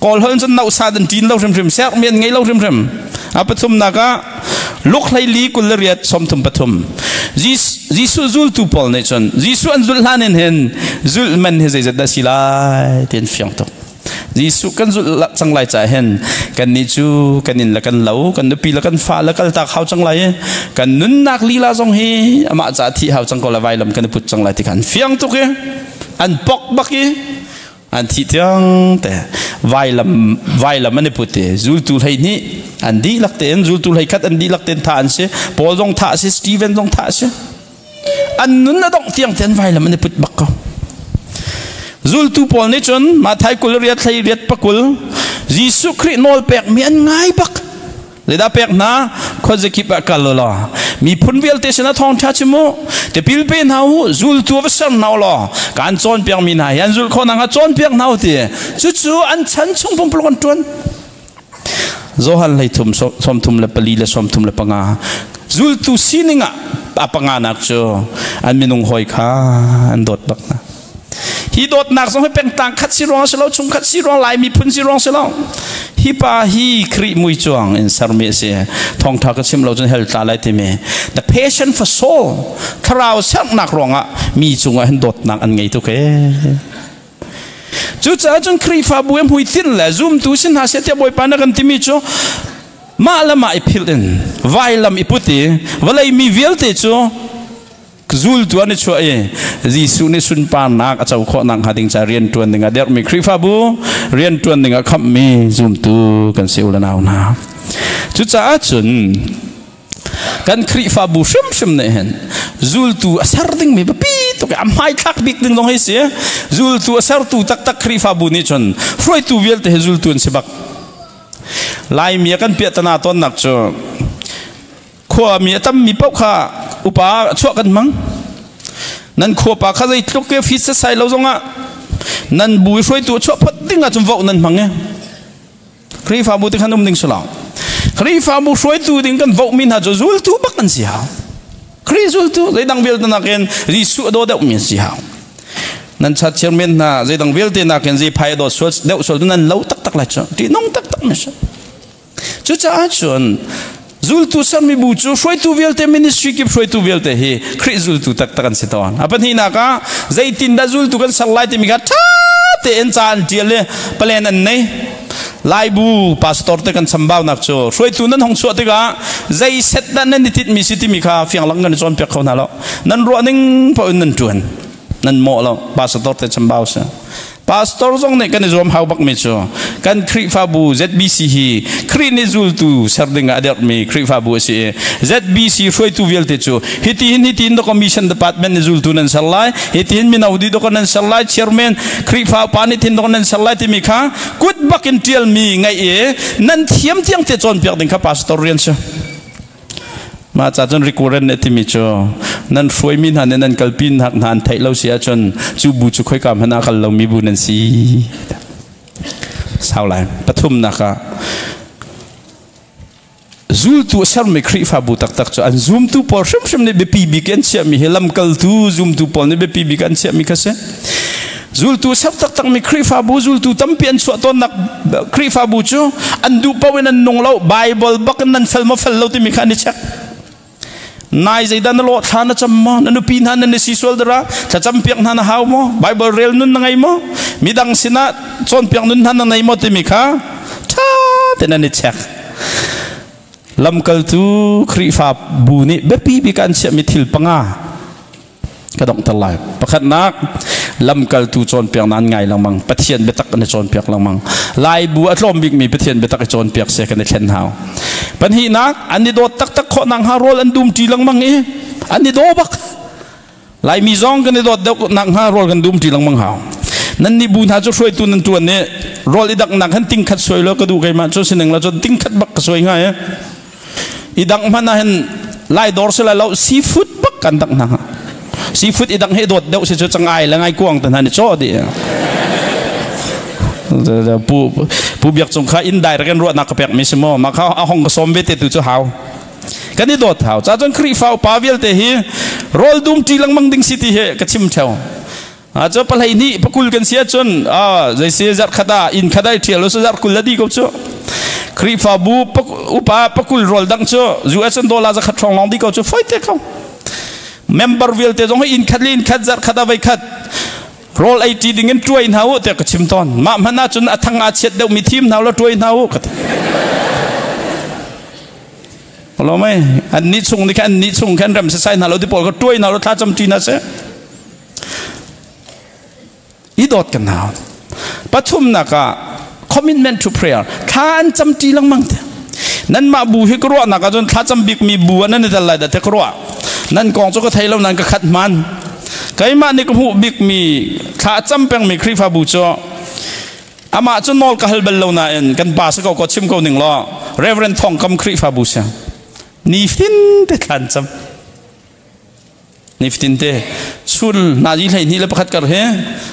Kawl holh cun nausa dan ṭin lo hrimhrim, sermi an ngei lo hrimhrim. A pathumnak ah Luk hlei li kul le riat sawmthum pathum. Jesuh zultu pawl nih cun Jesuh an zulh hlan in hin zulh man hi zeizat dah si lai ti an fiang tuk. Jesuh kan zulh cang lai caah hin kannih cu kan inn le kan lo, kan nupi le kan fa le kaltak hau cang lai i kan nunnak lila zong hi amah caah thih hau cang ko le vailam kan i put cang lai ti kha an fiang tuk i an pok bak i an thih tiang te vailam vailam an i put i zultu 12 an dihlak tein zultu 11 an dihlak tein thah an si. Paul zong thah a si, Stephen zong thah a si. An nun a dongh tiang ten vailam an i put bak ko. Zultu pawl nih cun Mathai kul riat hlei riat pakul Jesuh Khrih nawl pek mi an ngai bak. Zeidah pek hna? Khuazakip ah kal law miphun vialte sinah thawngṭha chim u, tipil pe hna u, zultu va ser hna u law kaan cawnpiak mi hna hi an zulh khawh nakhnga cawnpiak hna u ti. Cucu an chan chung pumpuluk an ṭuan. Johan hlei thum 34 le 35 zultu sining ah a panganak cu an minung hawi kha an dawt bak hna. Hi dawtnak zong hi pengtlang khat si ruang si lo, chungkhat si ruang, Lai miphun si ruang si lo. Hi pa hi Khrih mui cuang in sermi a si. Thawngtha ka chim lo cun hell tla lai timi. The passion for soul, thlarau sernak ruangah mi cungah hin dawtnak an ngei tuk ee. Cucaah cun Khrihfabu i hmuitinh le zumtu si hna seh tiah Bawipa na kan timi cu mah le mah i philh in vailam i put i vawlei mi vialte cu zultu an i chuah i Jesuh nih sunparnak a co khawh nakhnga ding ca rianṭuan dingah derhmi Khrihfabu rianṭuan dingah khamhmi zumtu kan si u le nau hna. Cucaah cun kan Khrihfabu hrimhrim nih hin zultu a ser dingmi biapi tuk i a hmaithlak bik ding zong hi si. Zultu a sertu taktak Khrihfabu nih cun hruaitu vialte hi zultu an si bak. Laimi a kan piahtana tawnnak cu khuami a tammi paoh kha upa chuah kan hmang. Nan khuapa kha zeitluk ke fit setsai lo zongah nan bu i hruaitu a chuah phot ding ahcun voh nan hmang i Khrihfabu te khan um ding si lo. Khrihfabu hruaitu ding kan vohmi hna cu zultu bak an si hau. Khrih zultu zeidang vialte nakin Jesuh a daw deuhmi an si hau. Nan chat chairman hna zeidang vialte nakin zei phai a daw sual deuh sual nan lo taktak lai cu. Ṭihnung taktak mi si. Cucaah cun zultu sermi bu cu hruaitu vialte, ministry kip hruaitu vialte hi Khrih zultu taktak an si tawn. A pahnihnak ah zeitindah zultu kan ser lai timi kha ṭha tein ca an ṭial i plan an nei. Laibu pastor te kan chambaunak cu hruaitu nan hong chuah tikah zei set dah nan i titmi si timi kha fianglang kan i cawnpiak kho hna lo. Nan ruah ning paoh in nan ṭuan. Nan mawh lo. Pastor te chambau si. Pastor zong nih kan i zuam hau bakmi cu kan Khrihfabu ZBC hi Khrih nih zultu ser ding ah a derhmi Khrihfabu a si i ZBC hruaitu vialte cu hitihin hitiin dawkaw mission department nih zultu nan ser lai, hitihin mino dih dawkaw nan ser lai, chairman Khrihfa upa nih thin dawkaw nan ser lai timi kha kut bak in ṭialmi ngaih i nan thiam tiang te cawnpiak ding kha pastor rian si. Mah ca cun Rikuren nih timi cu nan hruaimi hna nih nan kalpi hna an theih lo si ahcun cu bu cu khoika hmanh ah kal lomi bu nan si. Sau lai. Pathumnak ah zultu a sermi Khrihfabu taktak cu an zumtu pawl hrimhrim nih biapi bik an chiahmi hi lamkaltu zumtu pawl nih biapi bik an chiahmi kha si. Zultu ser taktakmi Khrihfabu zultu tampi an chuah tawnnak Khrihfabu cu an duh paoh in an nung lo. Bible bak in nan fel maw fel lo timi kha an i check. Nai zeidah na lawh, thla na cam maw, na nupi hna nan i si sual dara, thlacam piak hna na hau maw, Bible rel nun na ngei maw, midang sinah cawnpiak nun hna na nei maw timi kha ṭha tein an i check. Lamkaltu Khrihfabu nih biapi bik an chiahmi thil panga ka donghter lai. Pakhatnak, lamkaltu cawnpiak nan ngai lengmang. Pathian biatak kan i cawnpiak lengmang. Laibu a tlawm bikmi Pathian biatak i cawnpiak se kan i thlen hau. Pahnihnak, an i dawt taktak khawh nakhnga rawl an dum ṭi lengmang i an i daw bak. Laimi zong kan i dawt deuh nakhnga rawl kan dum ṭi lengmang hau. Nan nih bu hna cu hruaitu nan ṭuan i rawl i daknak han ting khat suai lo ka duh keimah cu sining la cun ting khat bak ka suai hnga i i dang hmanh ah hin lai dawr si lai lo, seafood bak kan dang hna. Seafood i dang he dawt deuh si cu cangai le ngai kuang te hna ni chaw di pu pu biak cung kha indirect in ruahnak ka pek mi si maw ma kha a hong ka som ve te tu cu hau kan i dawt hau. Ca cun Khrihfa upa vialte hi rawl dum ṭi lengmang ding si ti he ka chim theo. A cu pahlei hnih pakul kan si ahcun a zei si zarh khat ah inn khat ai ṭhial su zarh 20 la di ko cu. Khrihfabu upa pakul rawl dang cu US an dollar 100 hrawng lawng di ko cu, foi te ko. Member vialte zong hi inn khat le inn khat zarh khat ah voi khat rawl ei ṭi ding in ṭuai hna u tiah ka chim tawn. Mah hmanh ahcun a thang aa chiat deuh mi thim hna la ṭuai hna u ka ti. Lo mei an nih chung nih khan an nih chung khan rem sasai hna lo ti pawl ka ṭuai hna lo, thla cam ṭi hna seh. I dawt kan hau. Pathumnak ah, commitment to prayer, thla an cam ṭi lengmang te. Nanmah bu hi ka ruahnak ahcun thla cam bikmi bu ah nan i tel lai dah te ka ruah. Nan kong cu ka thei lo, nan ka khat hman. Keimah nih ka hmuh bikmi thla a cam pengmi Khrihfabu cu amah cu nawl ka hal bal lo nain kan pa si ko ko chim ko ning law Reverend Thong Kam Khrihfabu si. Nifatin te thla an cam. Nifatin te chun nazi 21 kar he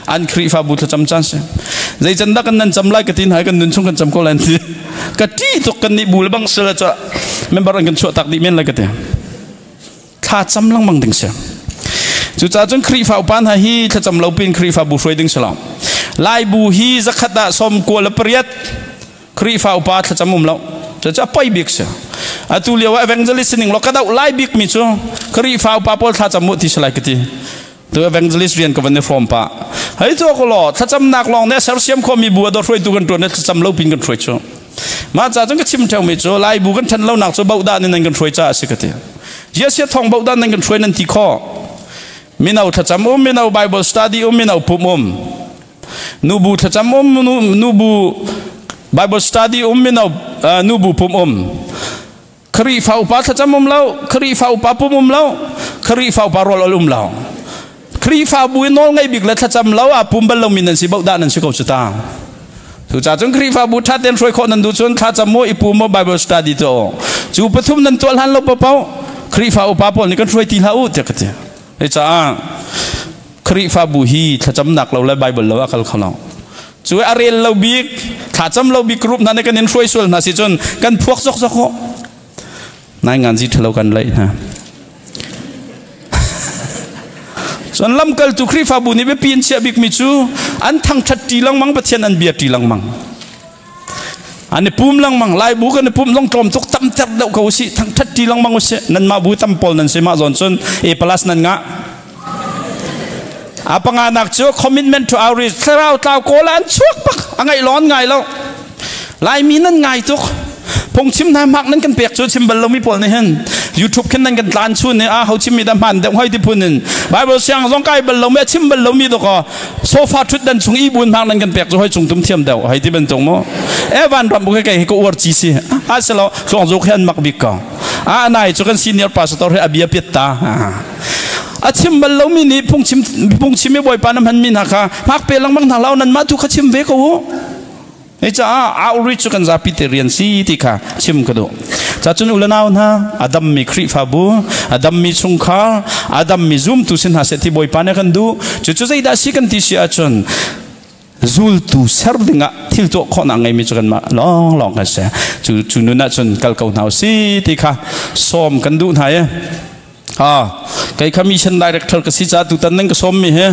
an Khrihfabu thlacam caan si. Zei can dah kan nan cam lai ka tin hai, kan nun chung kan cam ko lai ti. Ka ṭi tuk, kan nih bu le bang sila cha member an kan chuah tak dih men lai ka ti. Thla cam lengmang ding si. Cucaah cun Khrihfa upa hna hi thlacam lo pin Khrihfabu hruai ding si lo. Lai bu hi 100 ah 98 Khrihfa upa thlacam um lo. Cucu a poi bik si. Atu lio ah evangelist sining lo ka doh lai bik mi cu Khrihfa upa pawl thlacam mu ti si lai ka ti. Tu evangelist rian ka van i hrawm pah. Hei tu ko law thlacamnak lawng nih a sersiam khomi bu a dawt hruaitu kan tuan i thlacam lo pin kan hruai cu. Mah ca cun ka chim theo mi cu Lai bu kan ṭhan lonak cu bohdah nih nan kan hruai caah a si ka ti. Ziasia thong bohdah nan kan hruai nan ti khawh. Mino thlacam um, mino Bible study um, mino pum um. Nubu thlacam um, nubu Bible study um, mino nubu pum um. Khrihfa upa thlacam um lo, Khrihfa upa pum um lo, Khrihfa upa rawl ol um lo. Khrihfabu i nawl ngei bik le thlacam lo a pum bal lomi nan si, bohdah nan si ko cu ta. Cucaah cun Khrihfabu ṭha tein hruai khawh nan duh cun thlacam mu, i pum mu, Bible study tu. Cu pathum nan tuah hlan lo paoh Khrihfa upa pawl nih kan hruai ti hlah u tiah ka ti. Hi caah Khrihfabu hi thlacamnak lo le Bible lo a kal kho lo. Cu a rel lo bik, thlacam lo bik group hna nih kan in hruai sual hna si cun kan phuak zokzok ho. Nai ngan zi ṭhalo kan laih hna. Cun lamkaltu Khrihfabu nih biapi in chiah bikmi cu an thangṭhat ṭi lengmang, Pathian an bia ṭi lengmang. An i pum lengmang, Lai bu kan i pum zong tlawm tuk tamter deuh ko usih, thangṭhat ṭi lengmang usih. Nanmah bu tam pawl nan si mah zawn cun A plus nan ngah. A panganak cu commitment to outreach, thlarau tlau kawl ah an chuak bak, a ngaih lawn ngai lo. Laimi nan ngai tuk. Phungchim hna hmak nan kan pek cu chim bal lomi pawl nih hin YouTube khin nan kan tlan chun ni a ho chim mi dah hmaan deuh hoi ti phun in Bible siang zong kai bal lomi a chim bal lomi to ko sofa thut dan chung i bun hmak nan kan pek cu hoi cung tum thiam deuh hoi ti bantuk mu e van ram bu kai hi ko uar chi si a se lo tluang zu khen mak bik ko a nai cu kan senior pastor he a bia piat ta a chim bal lomi nih phungchim phungchim i bawipa na hman mi hna kha hmak pe lengmang hna lo nan mah tu kha chim ve ko u. Hi caah outreach cu kan zapi te rian si ti kha chim ka duh. Ca cun u le nau hna, a dammi Khrihfabu, a dammi chungkhar, a dammi zumtu si hna seh ti Bawipa nih a kan duh. Cucu zeidah si kan ti si ahcun zultu ser dingah thil tuah khawhnak ngeimi cu kanmah lawnglawng kan si. Cu cu nun ahcun kal ko hna u si ti kha sawm kan duh hna i Ha, kei kha mission director ka si ca tutan nan ka sawm mi he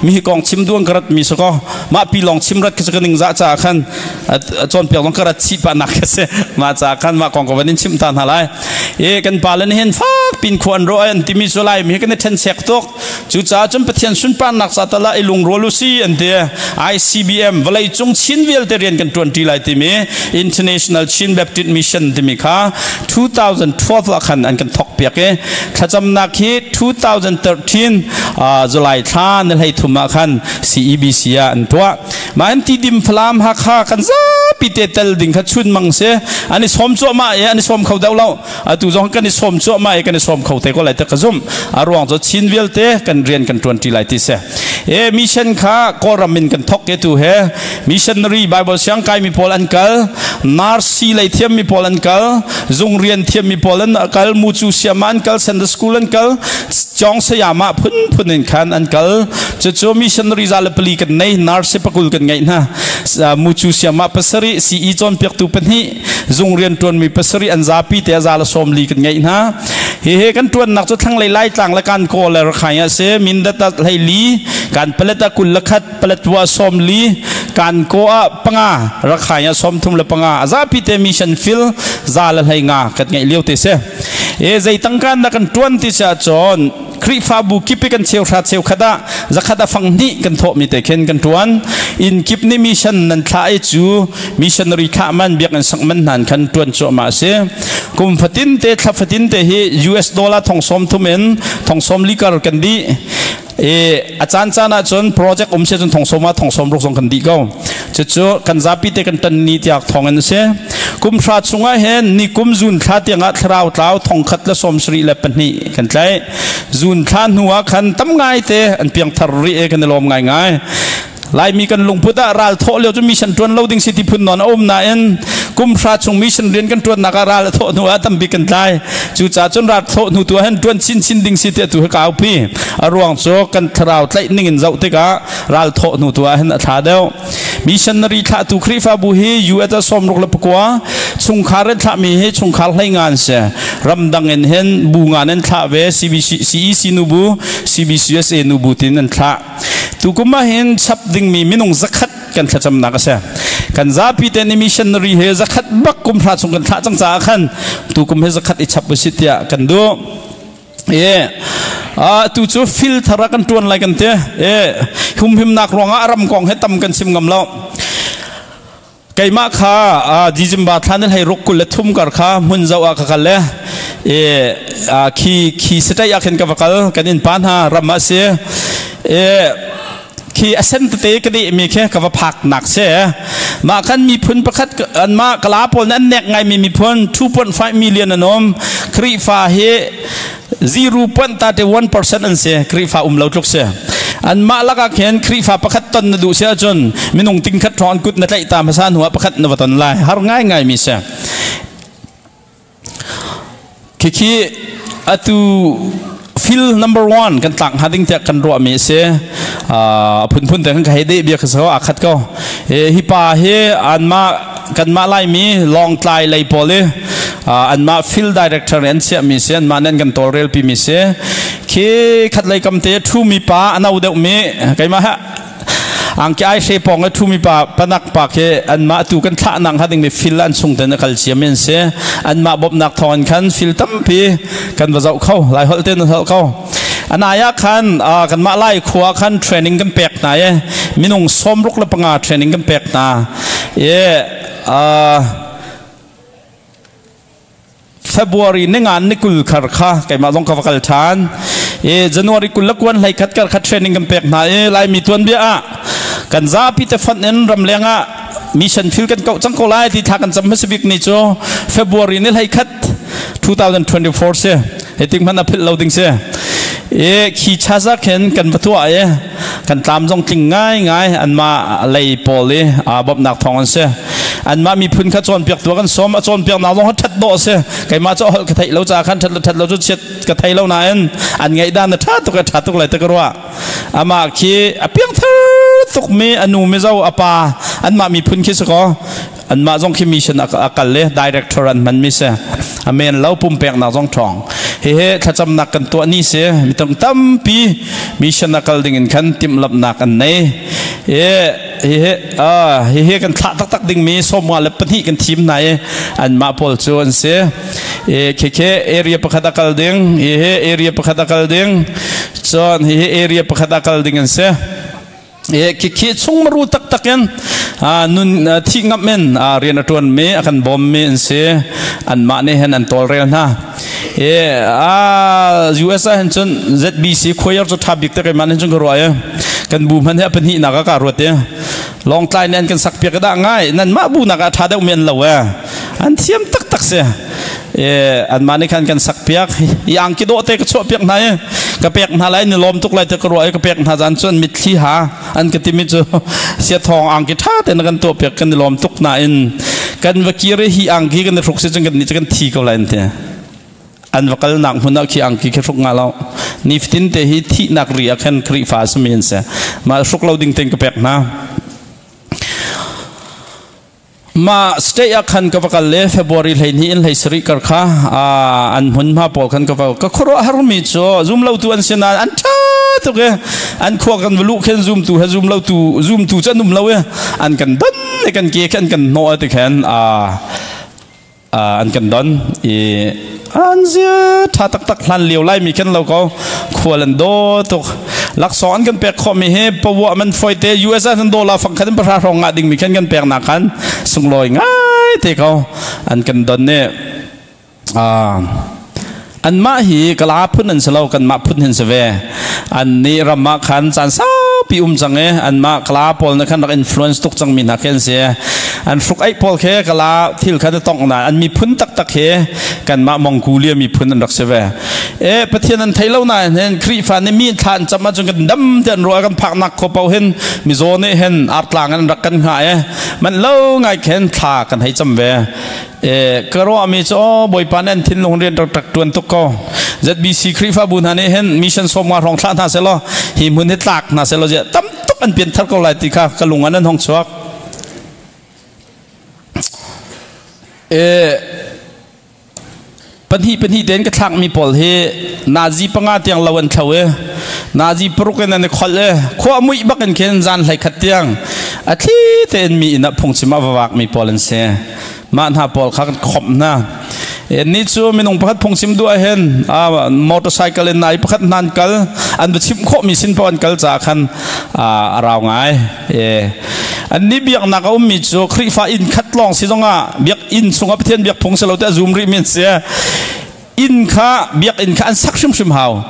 mi hi kong chim duang ka rat mi sako mah pi long chim rat ka ning za cha khan cawn piak long ka rat chi pa nak ka se ma cha khan ma kong ko van in chim ta hna lai e kan pa le hin fak pin khuan ro an timi so lai mi kan then sek tuk cu ca cun pathian sunpan nak sa tala i lung rolu si an ti ICBM vawlei cung Chin vialte rian kan tuan ti lai timi International Chin Baptist Mission timi kha 2012 ah khan an kan thok piak i thlacamnak hi 2013 July thla ni hlei thum ah khan CEBC ah an tuah. Mah an Tidim Falam Hakha kan zapi te tel ding kha chun mang si an i sawm cuahmah i an i sawm kho deuh lo. Atu zong kan i sawm cuahmah i kan i sawm kho te ko lai te ka zumh. A ruang cu Chin vialte kan rian kan tuan ṭi lai ti si. E mission kha Kawlram in kan thok ke tu he missionary Bible siang kai mi pawl an kal nurse lei thiam mi pawl an kal zung rian thiam mi pawl an kal mucu siama an kal Sunday school an kal chong sayama phun phun in khan an kal cucu missionary za le pali kan nei nurse pakul kan ngai hna mucu siama pasari CE cawn piaktu pahnih zung rian tuan mi pasari an zapi te za la som li kan ngai hna hi he kan tuan nak cu thlanglei lai tlang le kan kaw le rakhai a si mindat hlei li kan palet a kul le khat paletwa som li kan ko ah panga rakhai ah som thum le panga a zapi te mission fil za le hlei nga kan ngeih lio te se e zei tangkan na kan tuan ti sia chon Khrihfabu kip i kan cheu hra cheu khat ah zakhat a fang hnih kan thawh mi te khen kan tuan in kip ni mission nan thla i cu missionary thlah man biak in sak man hnan khan tuan cuahmah a si kum fatin te thla fatin te hi US dollar thong som thum in thong som likar kan di e a caan caan ah cun project um se cun thong som ah thong som ruk zong kan dih ko cucu kan zapi te kan tan ni tiak thong in si kum hra chungah hin ni kum zun thla tiangah thlarau tlau thong khat le som sari le pahnih kan tlai zun thla hnu ah khan tam ngai te an piang thar ri e kan i lawm ngai ngai Laimi kan lungput ah ral thawh lio cu mission ṭuan lo ding si ti phun nawn a um nain kum hra chung mission rian kan ṭuannak ah ral a thawh hnu ah tampi kan tlai. Cucaah cun ral thawh hnu tu ah hin ṭuan chinchin ding si ti atu hi ka aupi. A ruang cu kan thlarau tlaih ning in zoh tikah ral thawh hnu tu ah hin a thla deuh. Missionary thlahtu Khrihfabu hi US ah sawmruk le pakua chungkhar in thlahmi hi chungkhar hlei nga an si. Ramdang in hin bu ngan in thlah ve CBC, CEC nubu, CBCUSA nubu tin an thlah. Tukum ah hin chap dingmi minung zakhat kan thlacamnak a si. Kan zapi te nih missionary he zakhat bak kum hra chung kan thlah cang caah khan tukum he zakhat i chap usih tiah kan duh. E tu cu fil thar ah kan tuan lai kan ti. E humhimnak ruangah ram kong he tam kan chim ngam lo. Keimah kha December thla ni hlei ruk 23 kar kha hmun zoh ah ka kal le e khi khi state ah khin ka va kal kan inn pa hna ram ah si e khi a sen tete ka deh mi khi ka va phak nak si mah khan miphun pakhat an mah kala pawl nih an nek ngai mi miphun 2.5 million an um Khrihfa hi 0.31% an si Khrihfa um lo tluk si anmah lakah khin Khrihfa pakhat ton na duh si ahcun minung ting khat hrawng an kut na tlaih ta hmasa hnu ah pakhat na va ton lai har ngai ngai mi si khikhi atu Field number one kan tlak hnga ding tiah kan ruahmi a si. Phunphun te kan ka hei deh bia kha so aa khat ko. Hi pa hi anmah kanmah Laimi Lawngtlai lei pawl i anmah field director nih an chiahmi si, anmah nih an kan tawlrelpi mi si. Khi khat lei kam te ṭhumi pa a no deuhmi keimah ha angki ai hre pawng i ṭhumi pa panak pa khi anmah tu kan thlah nak hnga dingmi fil an chung ten a kal ciami an si. Anmah bawmhnak thawngin khan fil tampi kan va zoh kho, Lai holh te na holh ko. Anai ah khan kanmah Lai khua khan training kan pek hna i minung 65 training kan pek hna. I February ningan ni 20 khar kha keimah zong ka va kal ṭhan. I January 21 hlei khat kar kha training kan pek hna i Laimi tuanbia ah kan zapi te fonh in ramleng ah mission field kan kauh cang ko lai ti thla kan cam hmasa bik ni cu February ni 21 2024 si. Hitik hmanh a philh lo ding si. I khi chaza khin kan va tuah i kan tlam zong tling ngai ngai anmah lei pawl i bawmhnak thawng an si. Anmah miphun kha cawnpiak tu kan sawm, a cawnpiak nak zong kha ṭhat dawh a si. Keimah cu holh ka theih lo caah khan ṭhat lo ṭhat lo cu chiat ka thei lo nain an ngaih dan a ṭha tuk a ṭha tuk lai te ka ruah. Amah khi a piangthar tukmi a nu Mizo a pa anmah miphun khi si kaw anmah zong khi mission a kal le director an hman mi si. Amen lo pumpeknak zong ṭhawng. Hihi thlacamnak kan tuah ni si. Mi tampi mission a kal ding in khan timhlamhnak an nei. Hihi hihi kan thlah taktak ding mi 52 kan thim hna i anmah pawl cu an si. Khekhe area pakhat a kal ding, hihi area pakhat a kal ding, cun hihi area pakhat a kal ding an si. Khikhi chungmaru taktak in nun thih ngam in rian a ṭuan mi a kan bawm mi an si. Anmah nih hin an tawlrel hna. US ah hin cun ZBC choir cu ṭha bik te keimah nih cun ka ruah i kan bu hmanh hi a pahnihnak ah ka ruat i Lawngtlai nih an kan sak piak dah ngai nanmah bu nak ah ṭha deuh mi an lo e. An thiam taktak si. Anmah nih khan kan sak piak i angki dawh te ka chuah piak hna i ka pek hna lai ni lawm tuk lai te ka ruah i ka pek hna zan cun mitthli ha an ka timi cu sia thawng angki ṭha te na kan tuah piak kan i lawm tuk nain kan va kir i hi angki kan i hruk si cun kan nih cu kan thi ko lai an ti. An va kalnak hmun ah khi angki khi hruk nga lo. Nifatin te hi thihnak ri ah khan Khrihfa a simi an si. Mah hruk lo ding tein ka pek hna. Mah state ah khan ka va kal le February 12 in 17 kar kha an hmunhma pawl khan ka va ka khuaruah harmi cu zum lo tu an si nain an ṭha tuk i an khua kan va luh khin zumtu he zum lo tu zumtu cu an um lo i an kan don i kan ke khan kan hnawh ti khan an kan don i an zia ṭha taktak. Hlan lio Laimi khan lo ko khual an daw tuk. Laksawng an kan pek khawhmi hi pawa man foi te US ah dollar fang khat in pahra hrawng ngah dingmi khan kan pek nak khan sunglawi ngai te ko an kan don ne. Anmah hi Kala phun an si lo, kanmah phun hin si ve. An nih ram ah khan caan saupi um cang i anmah Kala pawl nih khan rak influence tuk cangmi hna khi an si. An hruk aih pawl khi Kala thil khan a tongh na an miphun taktak hi kanmah Mongolia miphun an rak si ve. E Pathian an thei lo nain hin Khrihfa nih mi thla an cam ahcun kan dam te an ruah. Kan phaknak khua paoh hin mizaw nih hin artlang an rak kan hngah i manh lo ngai khin thla kan hei cam ve. E ka ruahmi cu aw Bawipa nih an thinlung rian rak ṭuan tuk ko. ZBC Khrihfabu hna nih hin mission 50 hrawng thlah hna selaw hi hmun hi tlak hna selaw ziah tam tuk an pian thar ko lai ti kha ka lung an an hong chuak. E pahnih pahnih tein ka thlakmi pawl hi nazi 5 tiang lo an thlo i nazi 6 in an i kholh i khua muih bak in khin zan 11 tiang a thli tein mi inn ah phungchim ah va vakmi pawl an si. Mah hna pawl kha kan khomh hna. Ni cu minung pakhat phungchim duh ah hin motorcycle in nai pakhat hna an kal, an va chimh khawhmi sin paoh an kal caah khan a rau ngai. An nih biaknak a ummi cu Khrihfa inn khat lawng si zongah biakinn chungah Pathian biak phung si lo te a zum rihmi an si. Inn kha biakinn kha an sak hrimhrim hau.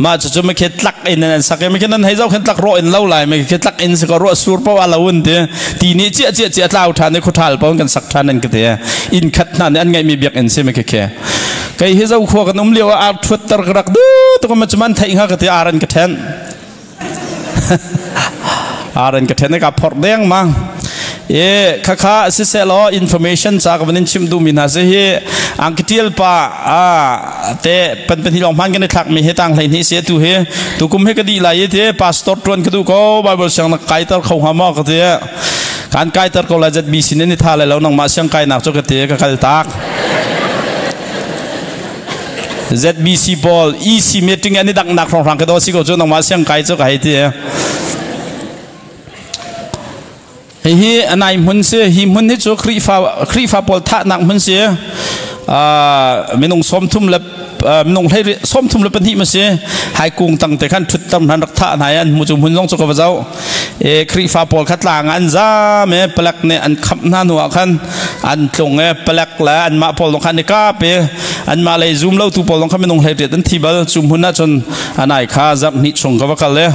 Mah cucu makhe tlak in an sak i makhe nan hei zoh khan tlak rawh in lo lai, makhe tlak in si ko ruah sur paoh a lo un ti ti nih ciah ciah ciah tlau ṭhan i khuṭhal paoh kan sak ṭhan an ka ti. Inn khat hna nih an ngeihmi biakinn si makhe khe. Kei hi zo khua kan um lio ah ar ṭhuat tar ka rak du tuk ma cu man theih hnga ka ti, ar an ka ṭhen. Ar an ka ṭhen i ka phorh deng mang. E khakha siselaw information ca ka van in chim duhmi hna si hi angkitial pa a te pan pan hi long hman kan i thlak mi he tang hlei ni se tu hi tu kum he ka di lai te pastor tuan ka du ko bible siang na kai tar kho ha ma ka te kan kai tar ko la ZBC ne ni tha le lo nang ma siang kai nak cho ka te ka kal tak ZBC pawl EC meeting ani dang nak rong rang ka do si ko chu nang ma siang kai cho ka hei ti. Hihi anai hmun si. Hi hmun hi cu Khrihfa Khrihfa pawl thahnak hmun si. Minung 34 le minung hlei 32 ma si. Hai kung tang te khan thut tam han rak thah hna an mu cu hmun zong cu ka va zoh. E Khrihfa pawl kha tlang an zam e palek ne an khamh hna hnu ah khan an tlung e palek le an mah pawl zong khan i kap e an mah lei zum lo tu pawl zong kha minung hlei riat an thi bal. Cu hmun ah cun anai kha zarh hnih chung ka va kal e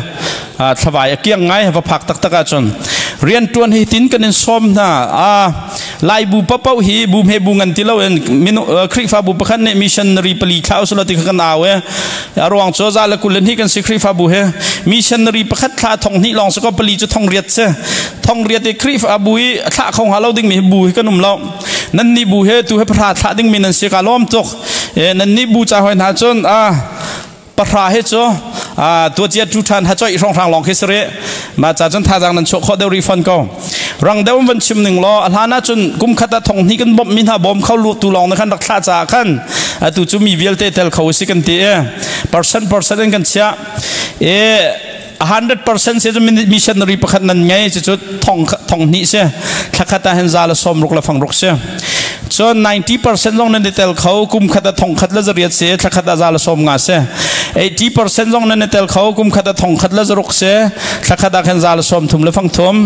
thlavai a kiang ngai va phak taktak ahcun rian tuan hi tin kan in sawm hna. A lai bu papo hi bu hme bu ngan ti lo in minu Khrihfabu pakhat nih missionary pali thla usula ti kan au e a ruang cho za le kulen hi kan si Khrihfabu he missionary pakhat thla thong hnih long se ko pali chu thong riat se thong riat i Khrihfabu i thla khong ha lo ding mi bu hi kan um lo. Nan ni bu he tu he phra thla ding mi nan si ka lom tuk e nan ni bu cha hoi na chun a pahra he cu tua cia tu than ha choi hrong hrang long khi sare ma cha chun tha jang nan chok kho deu refund ko rang deu van chim ning lo a hlana chun kum khata thong ni kan bom min ha bom khau lu tu long na khan rak thla cha khan atu chu mi vialte tel kho si kan ti e percent percent in kan chia e 100% se missionary pakhat nan ngai chu chu thong thong ni se thlakhata hen za la som ruk la fang ruk se. Cun 90% zong nan tel kho kum khat a thong khat la zariat se thlakhat a za la som nga se. 80% zong nan tel kho kum khat a thong khat la zaruk se thlakhat a khan za la som thum la fang thum.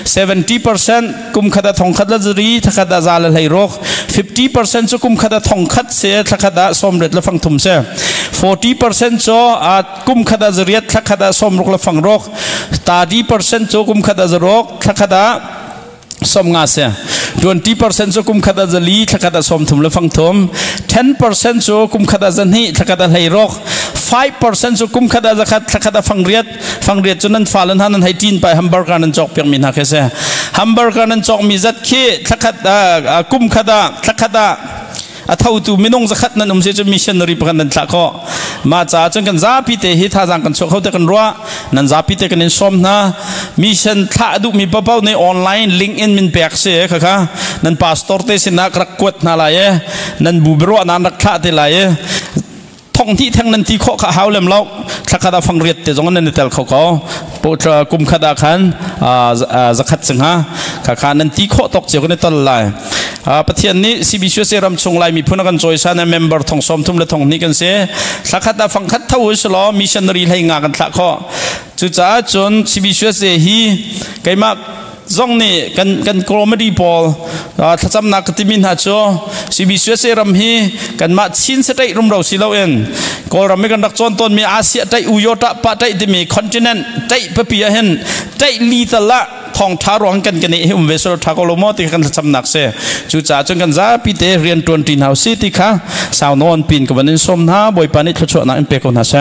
70% kum khat a thong khat la zari thlakhat a za la hlei rok. 50% chu kum khat a thong khat se thlakhat a som ret la fang thum se. 40% chu a kum khat a zariat thlakhat a som ruk la fang rok. 30% chu kum khat a zarok thlakhat a som nga se. 20% chu kum khat a zali thlakhat a som thum le fang thum. 10% chu kum khat a zani thlakhat a hlei rok. 5% chu kum khat a zakhat thlakhat a fang riat. Fang riat chu nan falan han nan hai tin pai hamburger nan chok piak min ha khe se. Hamburger nan chok mi zat khi thlakhat kum khat a thlakhat a a tho tu minung zakhat nan um se chu missionary pakhat nan thla kho ma cha chun kan zapi te hi tha jang kan chok kho te kan ruwa nan zapi te kan in som na mission thla du mi papau ne online link in min pek se kha kha nan pastor te sin nak rak kwat na la ye nan bu bro nan rak thla te la ye thong thi thang nan ti kho kha haw lem lo thlakhat a fang riat te zong nan tel kho ko po kum khada khan zakhat chingha kha kha nan ti kho tok che ko ne tal lai. Pathian ni CBC se ram chung lai mi phuna kan choi sa na member thong som thum le thong ni kan se thlakhat a fang khat tho slo missionary hlei nga kan thla kho chu cha chun CBC se hi keima zong ni kan kan comedy pawl thlacham nak timin ha chu CBC se ram hi kan ma chin se tai rum ro si lo en kol ram mi kan rak chon ton mi Asia tai Uyota pa tai ti mi continent tai pa pi hen tai li ta la thong tha rong kan kan hi um ve so tha ko lo mo ti kan thlacham nak se chu cha chun kan za pi te rian tuan tin house ti kha saw non pin ko banin som na boi pa ni thlucho na in pe ko na sa.